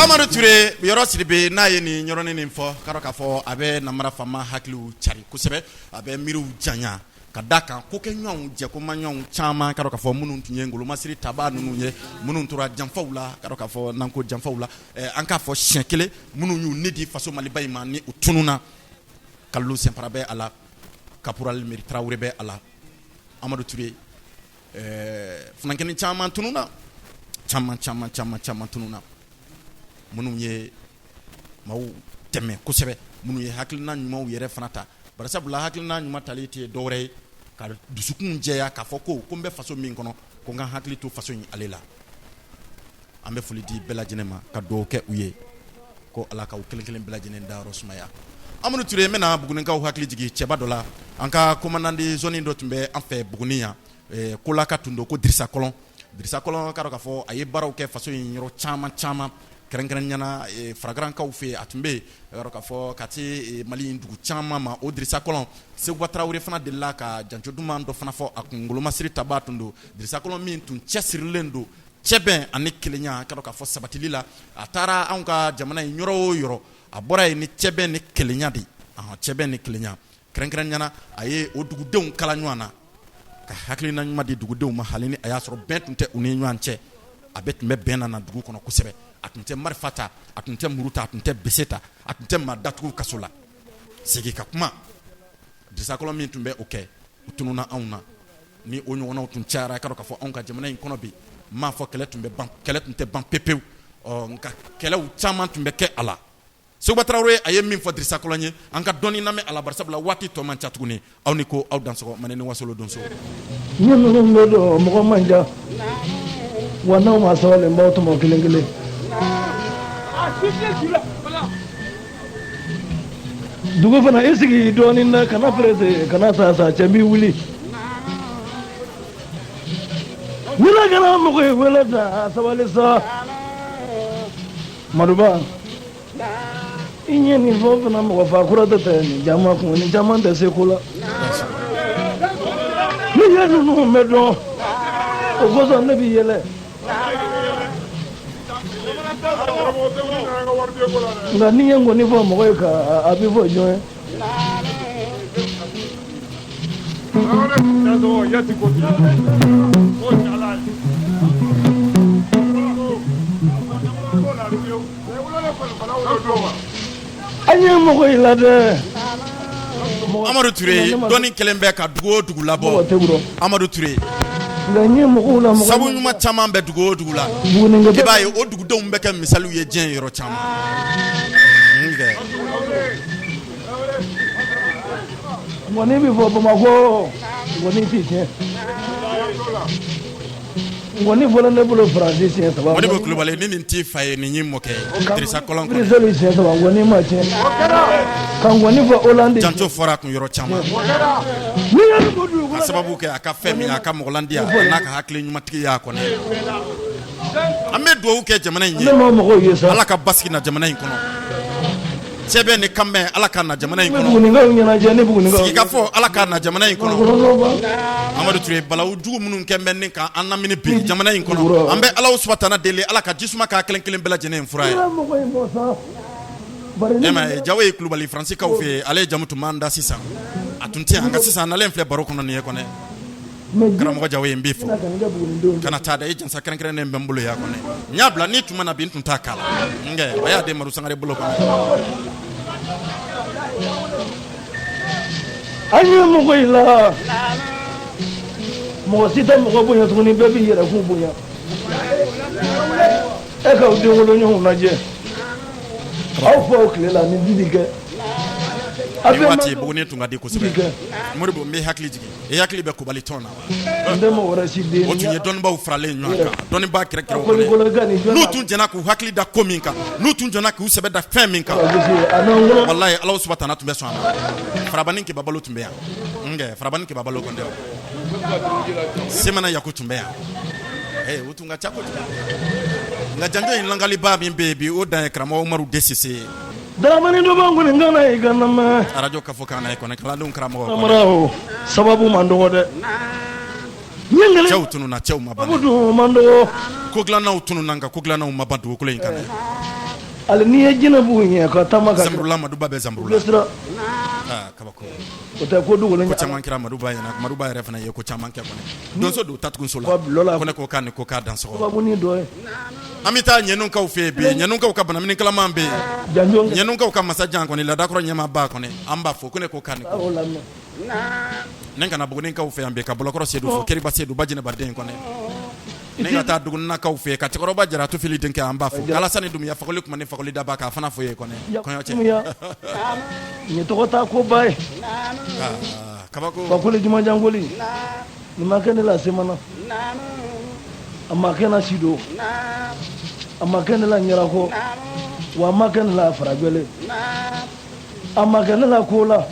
[SPEAKER 3] Amadu Ture Yɔrɔ Sidibe n'a ye nin yɔrɔnin nin fɔ k'a dɔn k'a fɔ a bɛ namara faama hakiliw cari kosɛbɛ, a bɛ miiriw janya ka da kan kokɛɲɔgɔnw jɛkomaɲɔgɔnw caman k'a dɔn k'a fɔ minnu tun ye ngolomasiri tabaa ninnu ye, minnu tora janfaw la, k'a dɔn k'a fɔ n'an ko janfaw la, an k'a fɔ siɲɛ kelen minnu y'u ni di faso Maliba in ma ni u tununna, Kalilu Sɛnpara bɛ a la, Caporal Meri Tarawele bɛ a la, Amadu Ture funankɛnin caman tununna, caman caman caman caman tununna, minnu ye maaw dɛmɛ kosɛbɛ, minnu ye hakilina ɲumanw yɛrɛ fana ta, bari sabula hakilina ɲuman tali tɛ dɔwɛrɛ ye ka dusukun jɛya k'a fɔ ko ko n bɛ faso min kɔnɔ ko n ka hakili to faso in ale la. An bɛ foli di bɛɛ lajɛlen ma ka dugawu kɛ u ye ko Ala k'aw kelen kelen bɛɛ lajɛlen dayɔrɔ sumaya. Amadu Ture n bɛna Bugunikaw hakili jigin cɛba dɔ la, an ka commandant de zone dɔ tun bɛ an fɛ Buguni yan, Kolaka tun don ko Dirisa Kɔlɔn. Dirisa Kɔlɔn k'a dɔn k'a fɔ a ye baaraw kɛ faso in yɔrɔ caman caman, kɛrɛnkɛrɛnnenya la Faragarankaw fɛ yen, a tun bɛ yen, k'a dɔn k'a fɔ ka se Mali in dugu caman ma. O Dirisa Kɔlɔn, Seguba Tarawele fana delila ka janjo duman dɔ fana fɔ a kun, ngolomasiri tabaa tun don. Dirisa Kɔlɔn min tun cɛsirilen don cɛbɛn ani kelenya, k'a dɔn k'a fɔ sabatili la, a taara anw ka jamana in yɔrɔ o yɔrɔ, a bɔra yen ni cɛbɛn ni kelenya de ye, cɛbɛn ni kelenya, kɛrɛnkɛrɛnnenya la a ye o dugudenw kala ɲɔgɔn na ka hakilina ɲuman di dugudenw ma, hali ni a y'a sɔrɔ bɛn tun tɛ u ni ɲɔgɔn cɛ, a bɛ tun bɛ bɛn na dugu kɔnɔ kosɛbɛ. A tun tɛ marifa ta, a tun tɛ muru ta, a tun tɛ bese ta, a tun tɛ maa datugu kaso la. Segin ka kuma, Dirisa Kɔlɔn min tun bɛ o kɛ, o tununna anw na. Ni o ɲɔgɔnnaw tun cayara, k'a dɔn k'a fɔ anw ka jamana in kɔnɔ bi, n m'a fɔ kɛlɛ tun bɛ ban, kɛlɛ tun tɛ ban pepewu, ɔ nka kɛlɛw caman tun bɛ kɛ a la. Seguba Tarawele a ye min fɔ Dirisa Kɔlɔn ye, an ka dɔɔnin lamɛn a la, barisabula waati tɔ man ca tuguni. Aw ni ko, aw dansɔgɔ, Mande ni Wasolo donso.
[SPEAKER 6] Ni ninnu bɛ don mɔgɔ man ca wa n'aw ma sabali n b'aw tɔmɔ kelen kelen. Dugu fana i sigi dɔɔnin na kana pressé kana sa sa cɛ n b'i wuli. Ni la kɛra mɔgɔ ye wele ta sabali sa. Maduba i ɲɛ nin fɔ fana mɔgɔ fa kura tɛ tɛ nin jama kun ni caman tɛ se ko la ni ye ninnu bɛ dɔn o kosɔn ne bɛ yɛlɛ nka n'i ye nkɔni fɔ mɔgɔ ye ka a bɛ fɔ jɔn ye. An ye mɔgɔ in la dɛ.
[SPEAKER 3] Amadu Ture dɔnni kɛlen bɛ ka dugu o dugu labɔ Amadu Ture
[SPEAKER 6] nka n ye mɔgɔw la mɔgɔ
[SPEAKER 3] sabu ɲuman caman bɛ dugu o dugu la i b'a ye o dugudenw bɛ kɛ misaliw ye diɲɛ yɔrɔ caman.
[SPEAKER 6] Nkɔni bɛ fɔ Bamakɔ. Nkɔni ti tiɲɛ. Nkɔni fɔra ne bolo Faransi siɲɛ saba.
[SPEAKER 3] Modibo Kulubali, ni nin t'i fa ye, nin y'i mɔkɛ ye, Dirisa Kɔlɔn kɔnɔ.
[SPEAKER 6] Bruxelles siɲɛ saba, nkɔni ma tiɲɛ. Ka nkɔni fɔ Hollande.
[SPEAKER 3] Janto fɔra a kun yɔrɔ caman.
[SPEAKER 6] N'i ye nin ko dugukolo
[SPEAKER 3] Ka sababu kɛ a ka fɛn min, a ka mɔgɔlandiya, a n'a ka hakili ɲumatigi y'a kɔnɔ. An bɛ dugawu kɛ jamana in ye.
[SPEAKER 6] Ne ma mɔgɔw ye sa.
[SPEAKER 3] Ala ka basigi na jamana in kɔnɔ. Sɛbɛn ni kanbɛn, Ala ka na jamana in
[SPEAKER 6] Ne
[SPEAKER 3] kɔnɔ.
[SPEAKER 6] Bugunikaw ɲɛnajɛ ne Bugunikaw.
[SPEAKER 3] Sigikafɔ, Ala ka na jamana in kɔnɔ.
[SPEAKER 6] Kɔnɔ.
[SPEAKER 3] Amadu Ture, balawu jugu minnu kɛ bɛ ni ka an lamini bi jamana in kɔnɔ, an bɛ Ala subahana deli, Ala ka jisuma k'a kelen kelen bɛɛ lajɛlen fura ye.
[SPEAKER 6] Mɔgɔ in bɔ sa. Bari
[SPEAKER 3] E ma ye, Jawo ye Kulubali, Faransikaw fɛ yen, ale ye jamu tun b'an da sisan, a tun tɛ yan, nka sisan nalen filɛ baro kɔnɔ nin ye kɔnɛ. Karamɔgɔ Jawo ye, n b'i fo. Kana taa da i jansa kɛrɛnkɛrɛnnen bɛ n bolo yan kɔnɛ. N y'a bila n'i tun ma na bi, n tun t'a k'a la, nkɛ a y'a den Madu Sangare bolo kɔnɔ.
[SPEAKER 6] An ye mɔgɔ in la, mɔgɔ si tɛ mɔgɔ bonya tuguni, bɛɛ b'i yɛrɛ kun bonya. E k'aw den woloɲɔgɔnw lajɛ, aw faw tile la ni didi kɛ.
[SPEAKER 3] Nin waati Buguni tun ka di kosɛbɛ. Modibo, n bɛ hakili jigin, e hakili bɛ Kubali tɔn na wa?
[SPEAKER 6] N tɛ mɔgɔ wɛrɛ si den.
[SPEAKER 3] O tun ye dɔnnibaw faralen ɲɔgɔn kan, dɔnnibaa kɛrɛkɛrɛw, n'u tun jɛnna k'u hakili da ko min kan, n'u tun jɛnna k'u sɛbɛ da fɛn min kan, walayi Ala subahana tun bɛ sɔn a ma. Farabani Kibabalo tun bɛ yan, nkɛ Farabani Kibabalo kɔni tɛ, Semana Yaku tun bɛ yan, o tun ka ca kojugu. Nka janjo in lankaliba min bɛ yen bi, o dan ye karamɔgɔ Umaru D Sise ye.
[SPEAKER 6] Dramani dɔ b'an kɔni kana i ka na
[SPEAKER 3] arajo kafo kan na ye kɔni, kalandenw karamɔgɔ.
[SPEAKER 6] Samara o sababu man dɔgɔ dɛ.
[SPEAKER 3] Cɛw tununna, cɛw ma ban.
[SPEAKER 6] Sababu dun man dɔgɔ.
[SPEAKER 3] Ko dilannaw tununna, nka ko dilannaw ma ban dugukolo in kan.
[SPEAKER 6] Hali n'i ye jinɛ b'u ɲɛ ka taama ka
[SPEAKER 3] Zanburula, Maduba bɛ Zanburula.
[SPEAKER 6] U bɛ siran.
[SPEAKER 3] Aa, kabako.
[SPEAKER 6] O tɛ ko dogolen.
[SPEAKER 3] Ko caman kɛra Maduba ɲɛna, Maduba yɛrɛ fana ye ko caman kɛ kɔni. Donso don tatugunso la. Ko ne ko k'a ni ko k'a dansɔgɔ.
[SPEAKER 6] Sababu dɔ ye.
[SPEAKER 3] An bɛ taa ɲɛnunkaw fɛ yen bi, ɲɛnunkaw ka banamini kalaman bɛ yen, ɲɛnunkaw ka masajan kɔni, ladakɔrɔ ɲɛmaaba kɔni, an b'a fɔ ko ne ko k'a ni ko. Ne kana Bugunikaw fɛ yan bi, ka Bɔlɔkɔrɔ Sedu fo, Keriba Sedu, Bajinɛbaden kɔni. Ne ka taa Duguninakaw fɛ yen, ka cɛkɔrɔba Jara Tufili denkɛ, an b'a fo, Alasani Dunbiya, fakoli kuma ni fakoli daba, k'a fana fo yen kɔni, kɔɲɔ cɛ.
[SPEAKER 6] Nin tɔgɔ ta koba ye.
[SPEAKER 3] Kabako.
[SPEAKER 6] Fakoli Jumajankoli. Nin ma kɛ ne la Semana. A ma kɛ na Sido. A ma kɛ ne la Ɲarakɔ. Wa a ma kɛ ne la Farajɛlen. A ma kɛ ne la ko la.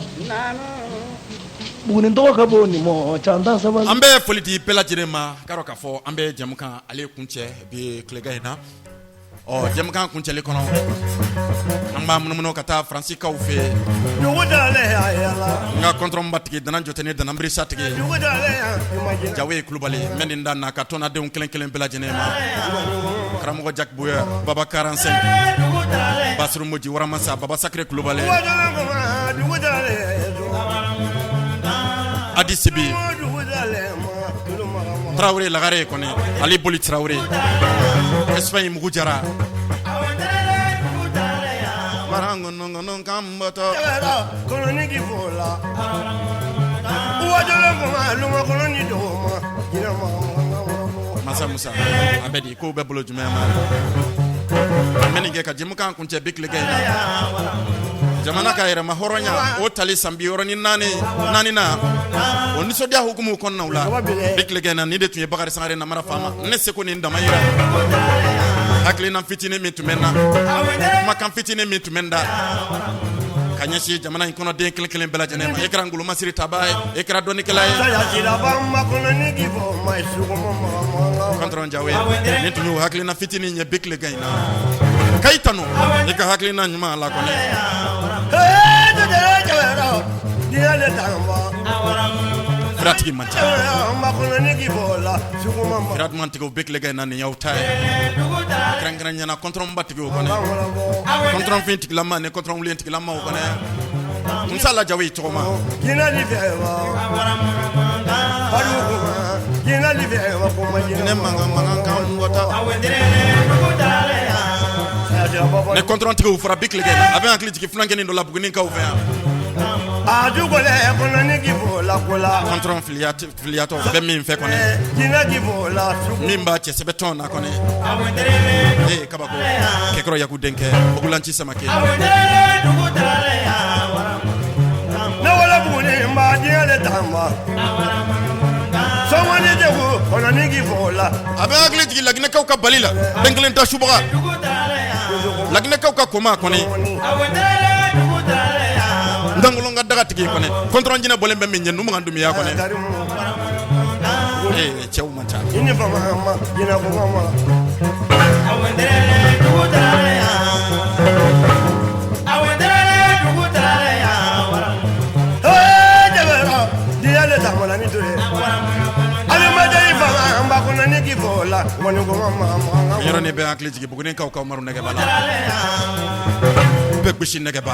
[SPEAKER 6] Buguni tɔgɔ ka bon nin mɔ can sabali.
[SPEAKER 3] An bɛ foli di bɛɛ lajɛlen ma, k'a dɔn k'a fɔ an bɛ jɛmukan ale kuncɛ bi tilegan in na. Ɔ, jɛmukan kuncɛli kɔnɔ, an b'a munumunu ka taa Faransikaw fɛ yen. N ka kɔntɔrɔnba tigi Danan Jɔtɛ ni Danan Birisa tigi Jawe Kulubali, n bɛ nin da n'a ka tɔnnadenw kelen kelen bɛɛ lajɛlen ma. Karamɔgɔ Jacques Boyer, Baba 45, Basiru Moji, Waramasa, Baba Sakire Kulubali, Adi Sibi Tarawele, Lagare kɔni, Ali Boli Tarawele, Espagne mugu jara kan bɔtɔ. Masa Musa, an bɛ di kow bɛɛ bolo jumɛn ma? An bɛ nin kɛ ka jɛmukan kuncɛ bi tilegan in na. Jamana ka yɛrɛma hɔrɔnya o tali san 64 naaninan, o nisɔndiya hukumu kɔnɔnaw la, bi tilegan in na, nin de tun ye Bakari Sangare Namara Faama ne seko ni damayira. Hakilina fitinin min tun bɛ n na, kumakan fitinin min tun bɛ n da ka ɲɛsin jamana in kɔnɔden kelen kelen bɛɛ lajɛlen ma, e kɛra ngolomasiri tabaa ye, e kɛra dɔnnikɛla ye, kɔntɔrɔn Jawe, nin tun y'o hakilina fitinin ye bi tilegan in na. Kayi tanu i ka hakilina ɲuman la kɔni. Firatigi man ca, fira dumantigiw, bi tilegan in na, nin y'aw ta ye, kɛrɛnkɛrɛn ɲɛna kɔntɔrɔnba tigiw kɔni, kɔntɔrɔnfin tigilama ni kɔntɔrɔnwulen tigilamaw kɔni, Musa la Jawe tɔgɔ ma. Ne mankan mankan kan bɔtɔ. Ne kɔntɔrɔntigiw fara bi tilegan in na, a bɛ hakili jigin funankɛnin dɔ la Bugunikaw fɛ yan. Kɔntɔrɔn filiyatɔ bɛ min fɛ kɔni, min b'a cɛ sɛbɛ tɔn na kɔni, ee kabako, kɛkɔrɔ Yaku denkɛ Bugulanci Samake.
[SPEAKER 5] Ne wolo Buguni, n ba diɲɛ le tamba.
[SPEAKER 3] A bɛ hakili jigin laginɛkaw ka bali la den kelen ta subaga laginɛkaw ka koma kɔni ntankolon ka daga tigi kɔni kɔntɔrɔn jinɛ bɔlen bɛ min ɲɛ numakan dumiya kɔni cɛw man ca. Yɔrɔ ne bɛ hakili jigin Bugunikaw ka Umaru Nɛgɛba la bɛɛ gosi Nɛgɛba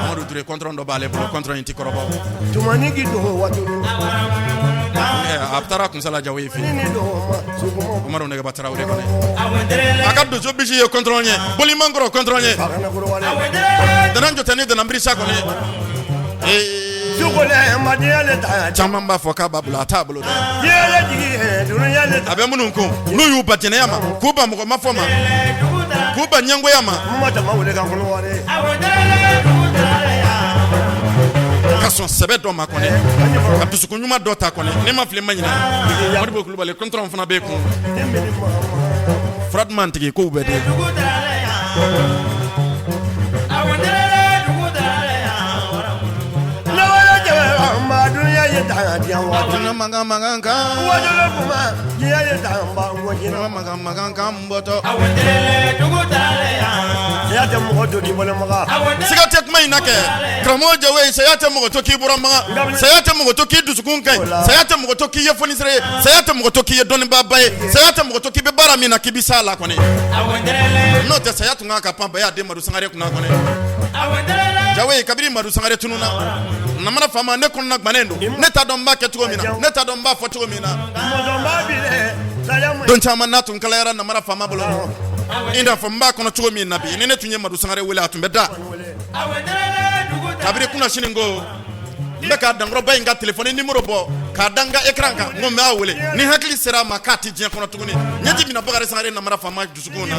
[SPEAKER 3] Amadu Ture kɔntɔrɔn dɔ b'ale bolo kɔntɔrɔn in tɛ kɔrɔbɔ a taara kunsala jawo fɛ Umaru Nɛgɛba Tarawele kɔni a ka donso bisi ye kɔntɔrɔn ye bolimankɔrɔ kɔntɔrɔn ye danan jɔtɛ ni dananbirisa kɔni caman b'a fɔ k'a b'a bolo a t'a bolo dɛ a bɛ minnu kun n'u y'u ban jɛnɛya ma k'u ban mɔgɔ ma fɔ ma k'u ban ɲɛngoya ma ka sɔn sɛbɛ dɔ ma kɔni ka dusukun ɲuman dɔ ta kɔni ne ma fili ma ɲinɛ Modibo Kulubali kɔntɔrɔn fana b'e kun fura duman tigi kow bɛ den Siga tɛ kuma in na kɛ karamɔgɔ Jawoyi ye saya tɛ mɔgɔ to k'i bɔra makan saya tɛ mɔgɔ to k'i dusukun ka ɲi saya tɛ mɔgɔ to k'i ye fonisere ye saya tɛ mɔgɔ to k'i ye dɔnnibaaba ye saya tɛ mɔgɔ to k'i bɛ baara min na k'i bɛ s'a la kɔni n'o tɛ saya tun kan ka pan baya den Madu Sangare kunna kɔni Jawoyi kabini Madu Sangare tununna namara faama ne kɔnɔna gannen don ne t'a dɔn n b'a kɛ cogo min na ne t'a dɔn n b'a fɔ cogo min na don caman n'a tun kalayara namara faama bolo i n'a fɔ n b'a kɔnɔ cogo min na bi ni ne tun ye Madu Sangare wele a tun bɛ da kabini kunasini ko n bɛ ka dankɔrɔba in ka telefɔni nimoro bɔ k'a da n ka écran kan n ko n b'a wele ni hakili sera a ma k'a tɛ diɲɛ kɔnɔ tuguni ɲɛji bɛna Bakari Sangare namara faama dusukun na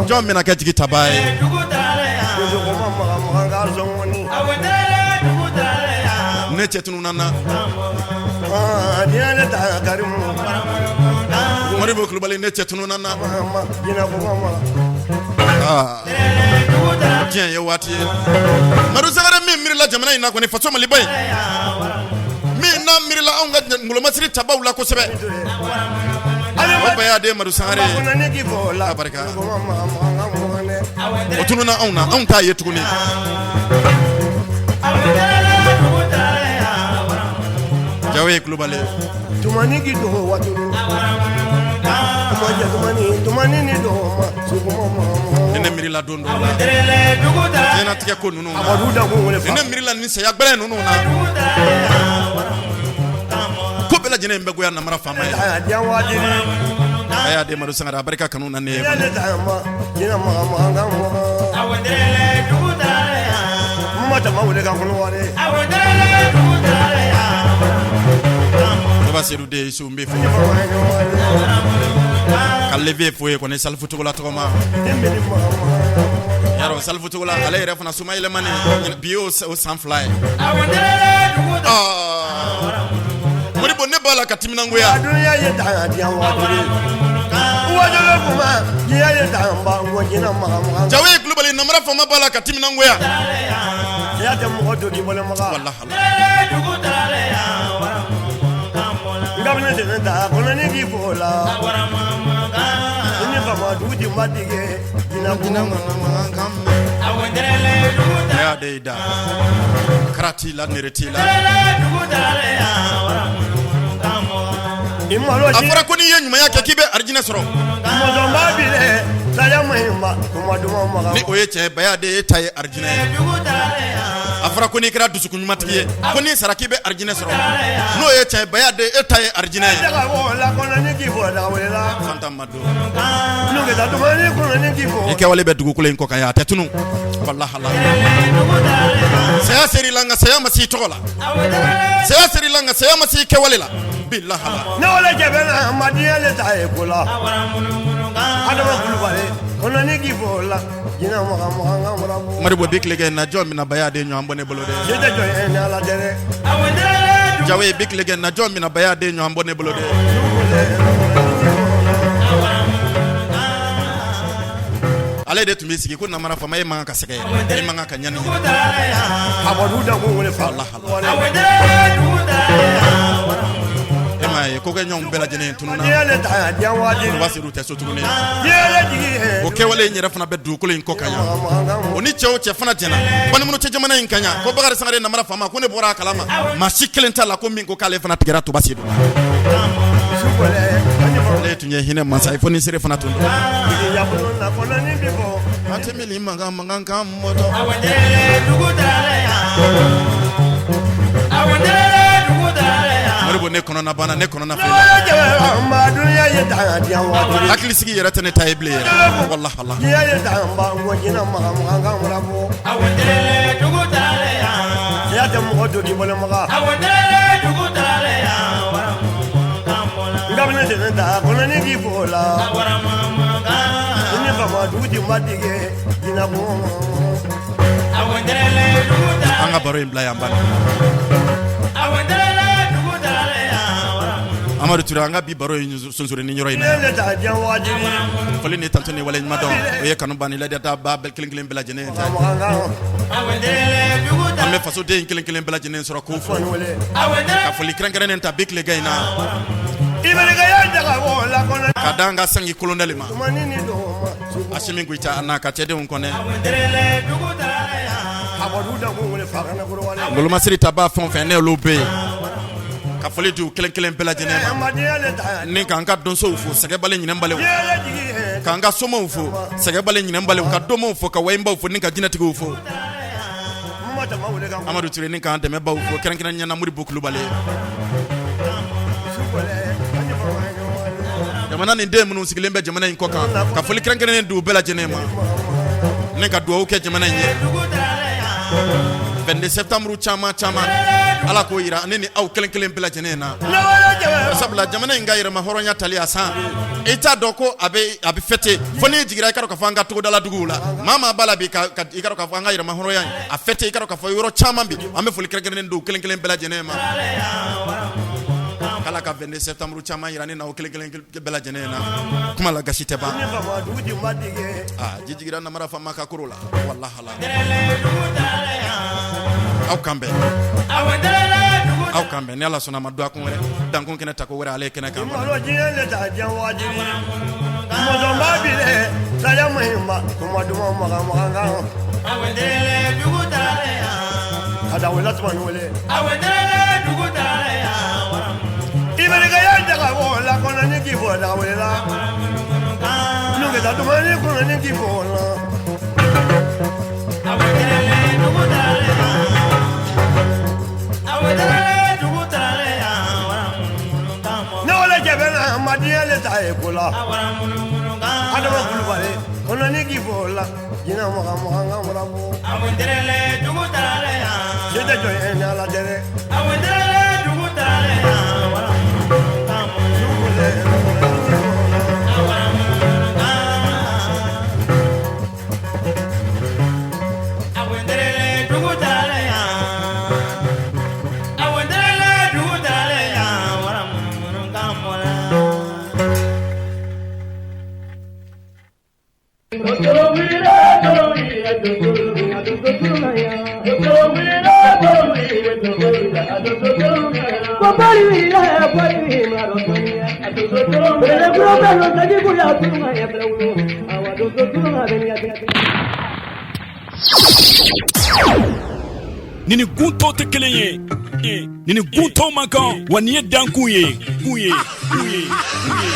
[SPEAKER 3] jɔn bɛna kɛ jigi tabaa ye ne cɛ tununna na Modibo Kulubali ne cɛ tununna na diɲɛ ye waati ye Madu Sangare min miirila jamana in na kɔni faso Maliba in min n'a miirila anw ka ngolomasiri tabaw la kosɛbɛ o baya den Madu Sangare a barika o tununna anw na anw t'a ye tuguni Jawoyi Kulubali
[SPEAKER 5] Tumani k'i dogo waati tumani ni dogo
[SPEAKER 3] ma ne miirila don dɔ la diɲɛnatigɛ ko ninnu na ne miirila ni saya gɛlɛn ninnu na ko bɛɛ lajɛlen bɛ goya namara faama ye a y'a den Madu Sangare a barika kanu na ne ye Sedu de su bɛ fɛ ka levier fo ye kɔni Salifu Togola tɔgɔ ma yarɔ Salifu Togola ale yɛrɛ fana somayɛlɛmani bi y'o san 2 ye Modibo ne b'a la ka timinangoya Jawoyi Kulubali namara faama b'a la ka timinangoya Da kara t'i la nere t'i la a fɔra ko n'i ye ɲumanya kɛ k'i bɛ arijinɛ sɔrɔ ni o ye cɛ baya de e ta ye arijinɛ ye a fɔra ko n'i kɛra dusukun ɲumantigi ye ko n'i sara k'i bɛ arijinɛ sɔrɔ n'o ye cɛ baya de e ta ye arijinɛ ye I kɛwale bɛ dugukolo in kɔ kan yan a tɛ tunun walahala saya ser'i la nka saya ma s'i tɔgɔ la saya ser'i la nka saya ma s'i kɛwale la bilahala
[SPEAKER 5] ne wale jɛbɛ madiya le ta ye ko la Adama Kulubali kɔnɔni k'i fo la jinɛ maga maga ka mara
[SPEAKER 3] Modibo bi tile kɛ na jɔn bɛna baya den ɲɔgɔn bɔ ne bolo dɛ
[SPEAKER 5] se tɛ jɔn ye ni Ala tɛ dɛ.
[SPEAKER 3] Jawe bi tile kɛ najɔ minabaya den ɲɔgɔn bɔ ne bolo dɛ. Ale de tun bɛ sigi ko namara faama e man kan ka sɛgɛn, e man kan ka ɲani. E m'a ye ko kɛɲɔgɔnw bɛɛ lajɛlen tununna, Toba Sedu tɛ so tuguni. O kɛwale in yɛrɛ fana bɛ dugukolo in kɔ kan yan. O ni cɛ o cɛ fana jɛnna banikɔnɔ cɛ jamana in kan yan ko Bakari Sangare namara faama ko ne bɔra a kalama, maa si kelen t'a la ko min ko k'ale fana tigɛra Toba Sedu la. Ale tun ye hinɛ masa ye fo ni seere fana tun don. An tɛ mili mankan mankan kan mɔtɔ. Moribo ne kɔnɔna banna ne kɔnɔna fɛn. Hakili sigi yɛrɛ tɛ ne ta ye bilen yɛrɛ. Walahi ala. An ka baro in bila yan bani. Amadu Ture an ka bi baro in sonsori ni yɔrɔ in na. Foli ni tanto ni waleɲuman dɔn o ye kanuba ni lajɛta ba bɛɛ kelen kelen bɛɛ lajɛlen ta. An bɛ fasoden kelen kelen bɛɛ lajɛlen sɔrɔ k'o fo. Ka foli kɛrɛnkɛrɛnnen ta bi tilegan in na. Ka da an ka sangi kolonɛli ma. Asimi Goyita a n'a ka cɛdenw kɔnɛ. Ngolomasiri tabaa fɛn o fɛn n'olu bɛ yen. Ka foli di u kelen kelen bɛɛ lajɛlen ma. Ni k'an ka donsow fo sɛgɛbali ɲinɛbaliw. K'an ka somaw fo sɛgɛbali ɲinɛbaliw ka domaw fo ka wayinbaw fo ni ka jinɛtigiw fo. Amadu Ture ni k'an dɛmɛbaw fo kɛrɛnkɛrɛnnenya na Modibo Kulubali. Jamana nin den minnu sigilen bɛ jamana in kɔ kan ka foli kɛrɛnkɛrɛnnen di u bɛɛ lajɛlen ma ni ka dugawu kɛ jamana in ye 22 septembre caman caman Ala k'o jira ne ni aw kelen kelen bɛɛ lajɛlen na sabula jamana in ka yɛrɛma hɔrɔnya tali a san i t'a dɔn ko a bɛ fêter fo n'i jiginna i ka dɔn k'a fɔ an ka togodala duguw la maa maa b'a la bi ka i ka dɔn k'a fɔ an ka yɛrɛma hɔrɔnya in a fêter i ka dɔn k'a fɔ yɔrɔ caman bi an bɛ foli kɛrɛnkɛrɛnnen di u kelen kelen bɛɛ lajɛlen ma k'Ala ka 22 septembre caman jira ne n'aw kelen kelen bɛɛ lajɛlen na kuma la gasi tɛ ban aa ji jiginra namara faama ka koro la walahi Ala aw kan bɛn aw kan bɛn ni Ala sɔnna a ma dɔgɔkun wɛrɛ dankun kɛnɛ tako wɛrɛ ale kɛnɛ kan
[SPEAKER 2] Nin ni gun tɔw tɛ kelen ye nin ni gun tɔw man kan wa nin ye dankun ye kun ye kun ye kun ye.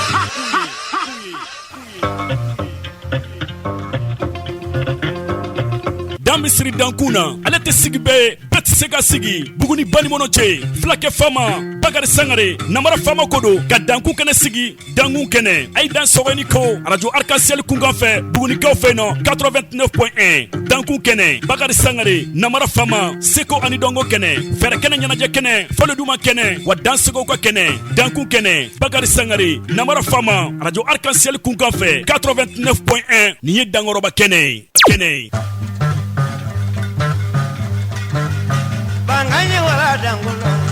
[SPEAKER 2] Dan bɛ siri dankun na ale tɛ sigi bɛɛ ye bɛɛ tɛ se ka sigi Buguni banikɔnɔ cɛ fulakɛ faama Bakari Sangare namara faama ko don ka dankun kɛnɛ sigi dankun kɛnɛ a ye dan sɔgɔ ni ko arajo Arc-en-Ciel kunkan fɛ Bugunikaw fɛ nɔ 89.1 dankun kɛnɛ Bakari Sangare namara faama seko ani dɔnko kɛnɛ fɛɛrɛ kɛnɛ ɲɛnajɛ kɛnɛ fɔli duman kɛnɛ wa dansegow ka kɛnɛ dankun kɛnɛ Bakari Sangare namara faama arajo Arc-en-Ciel kunkan fɛ 89.1 nin ye dankɔrɔba kɛnɛ ye kɛnɛ ye.
[SPEAKER 4] Bangaɲi wala dankun.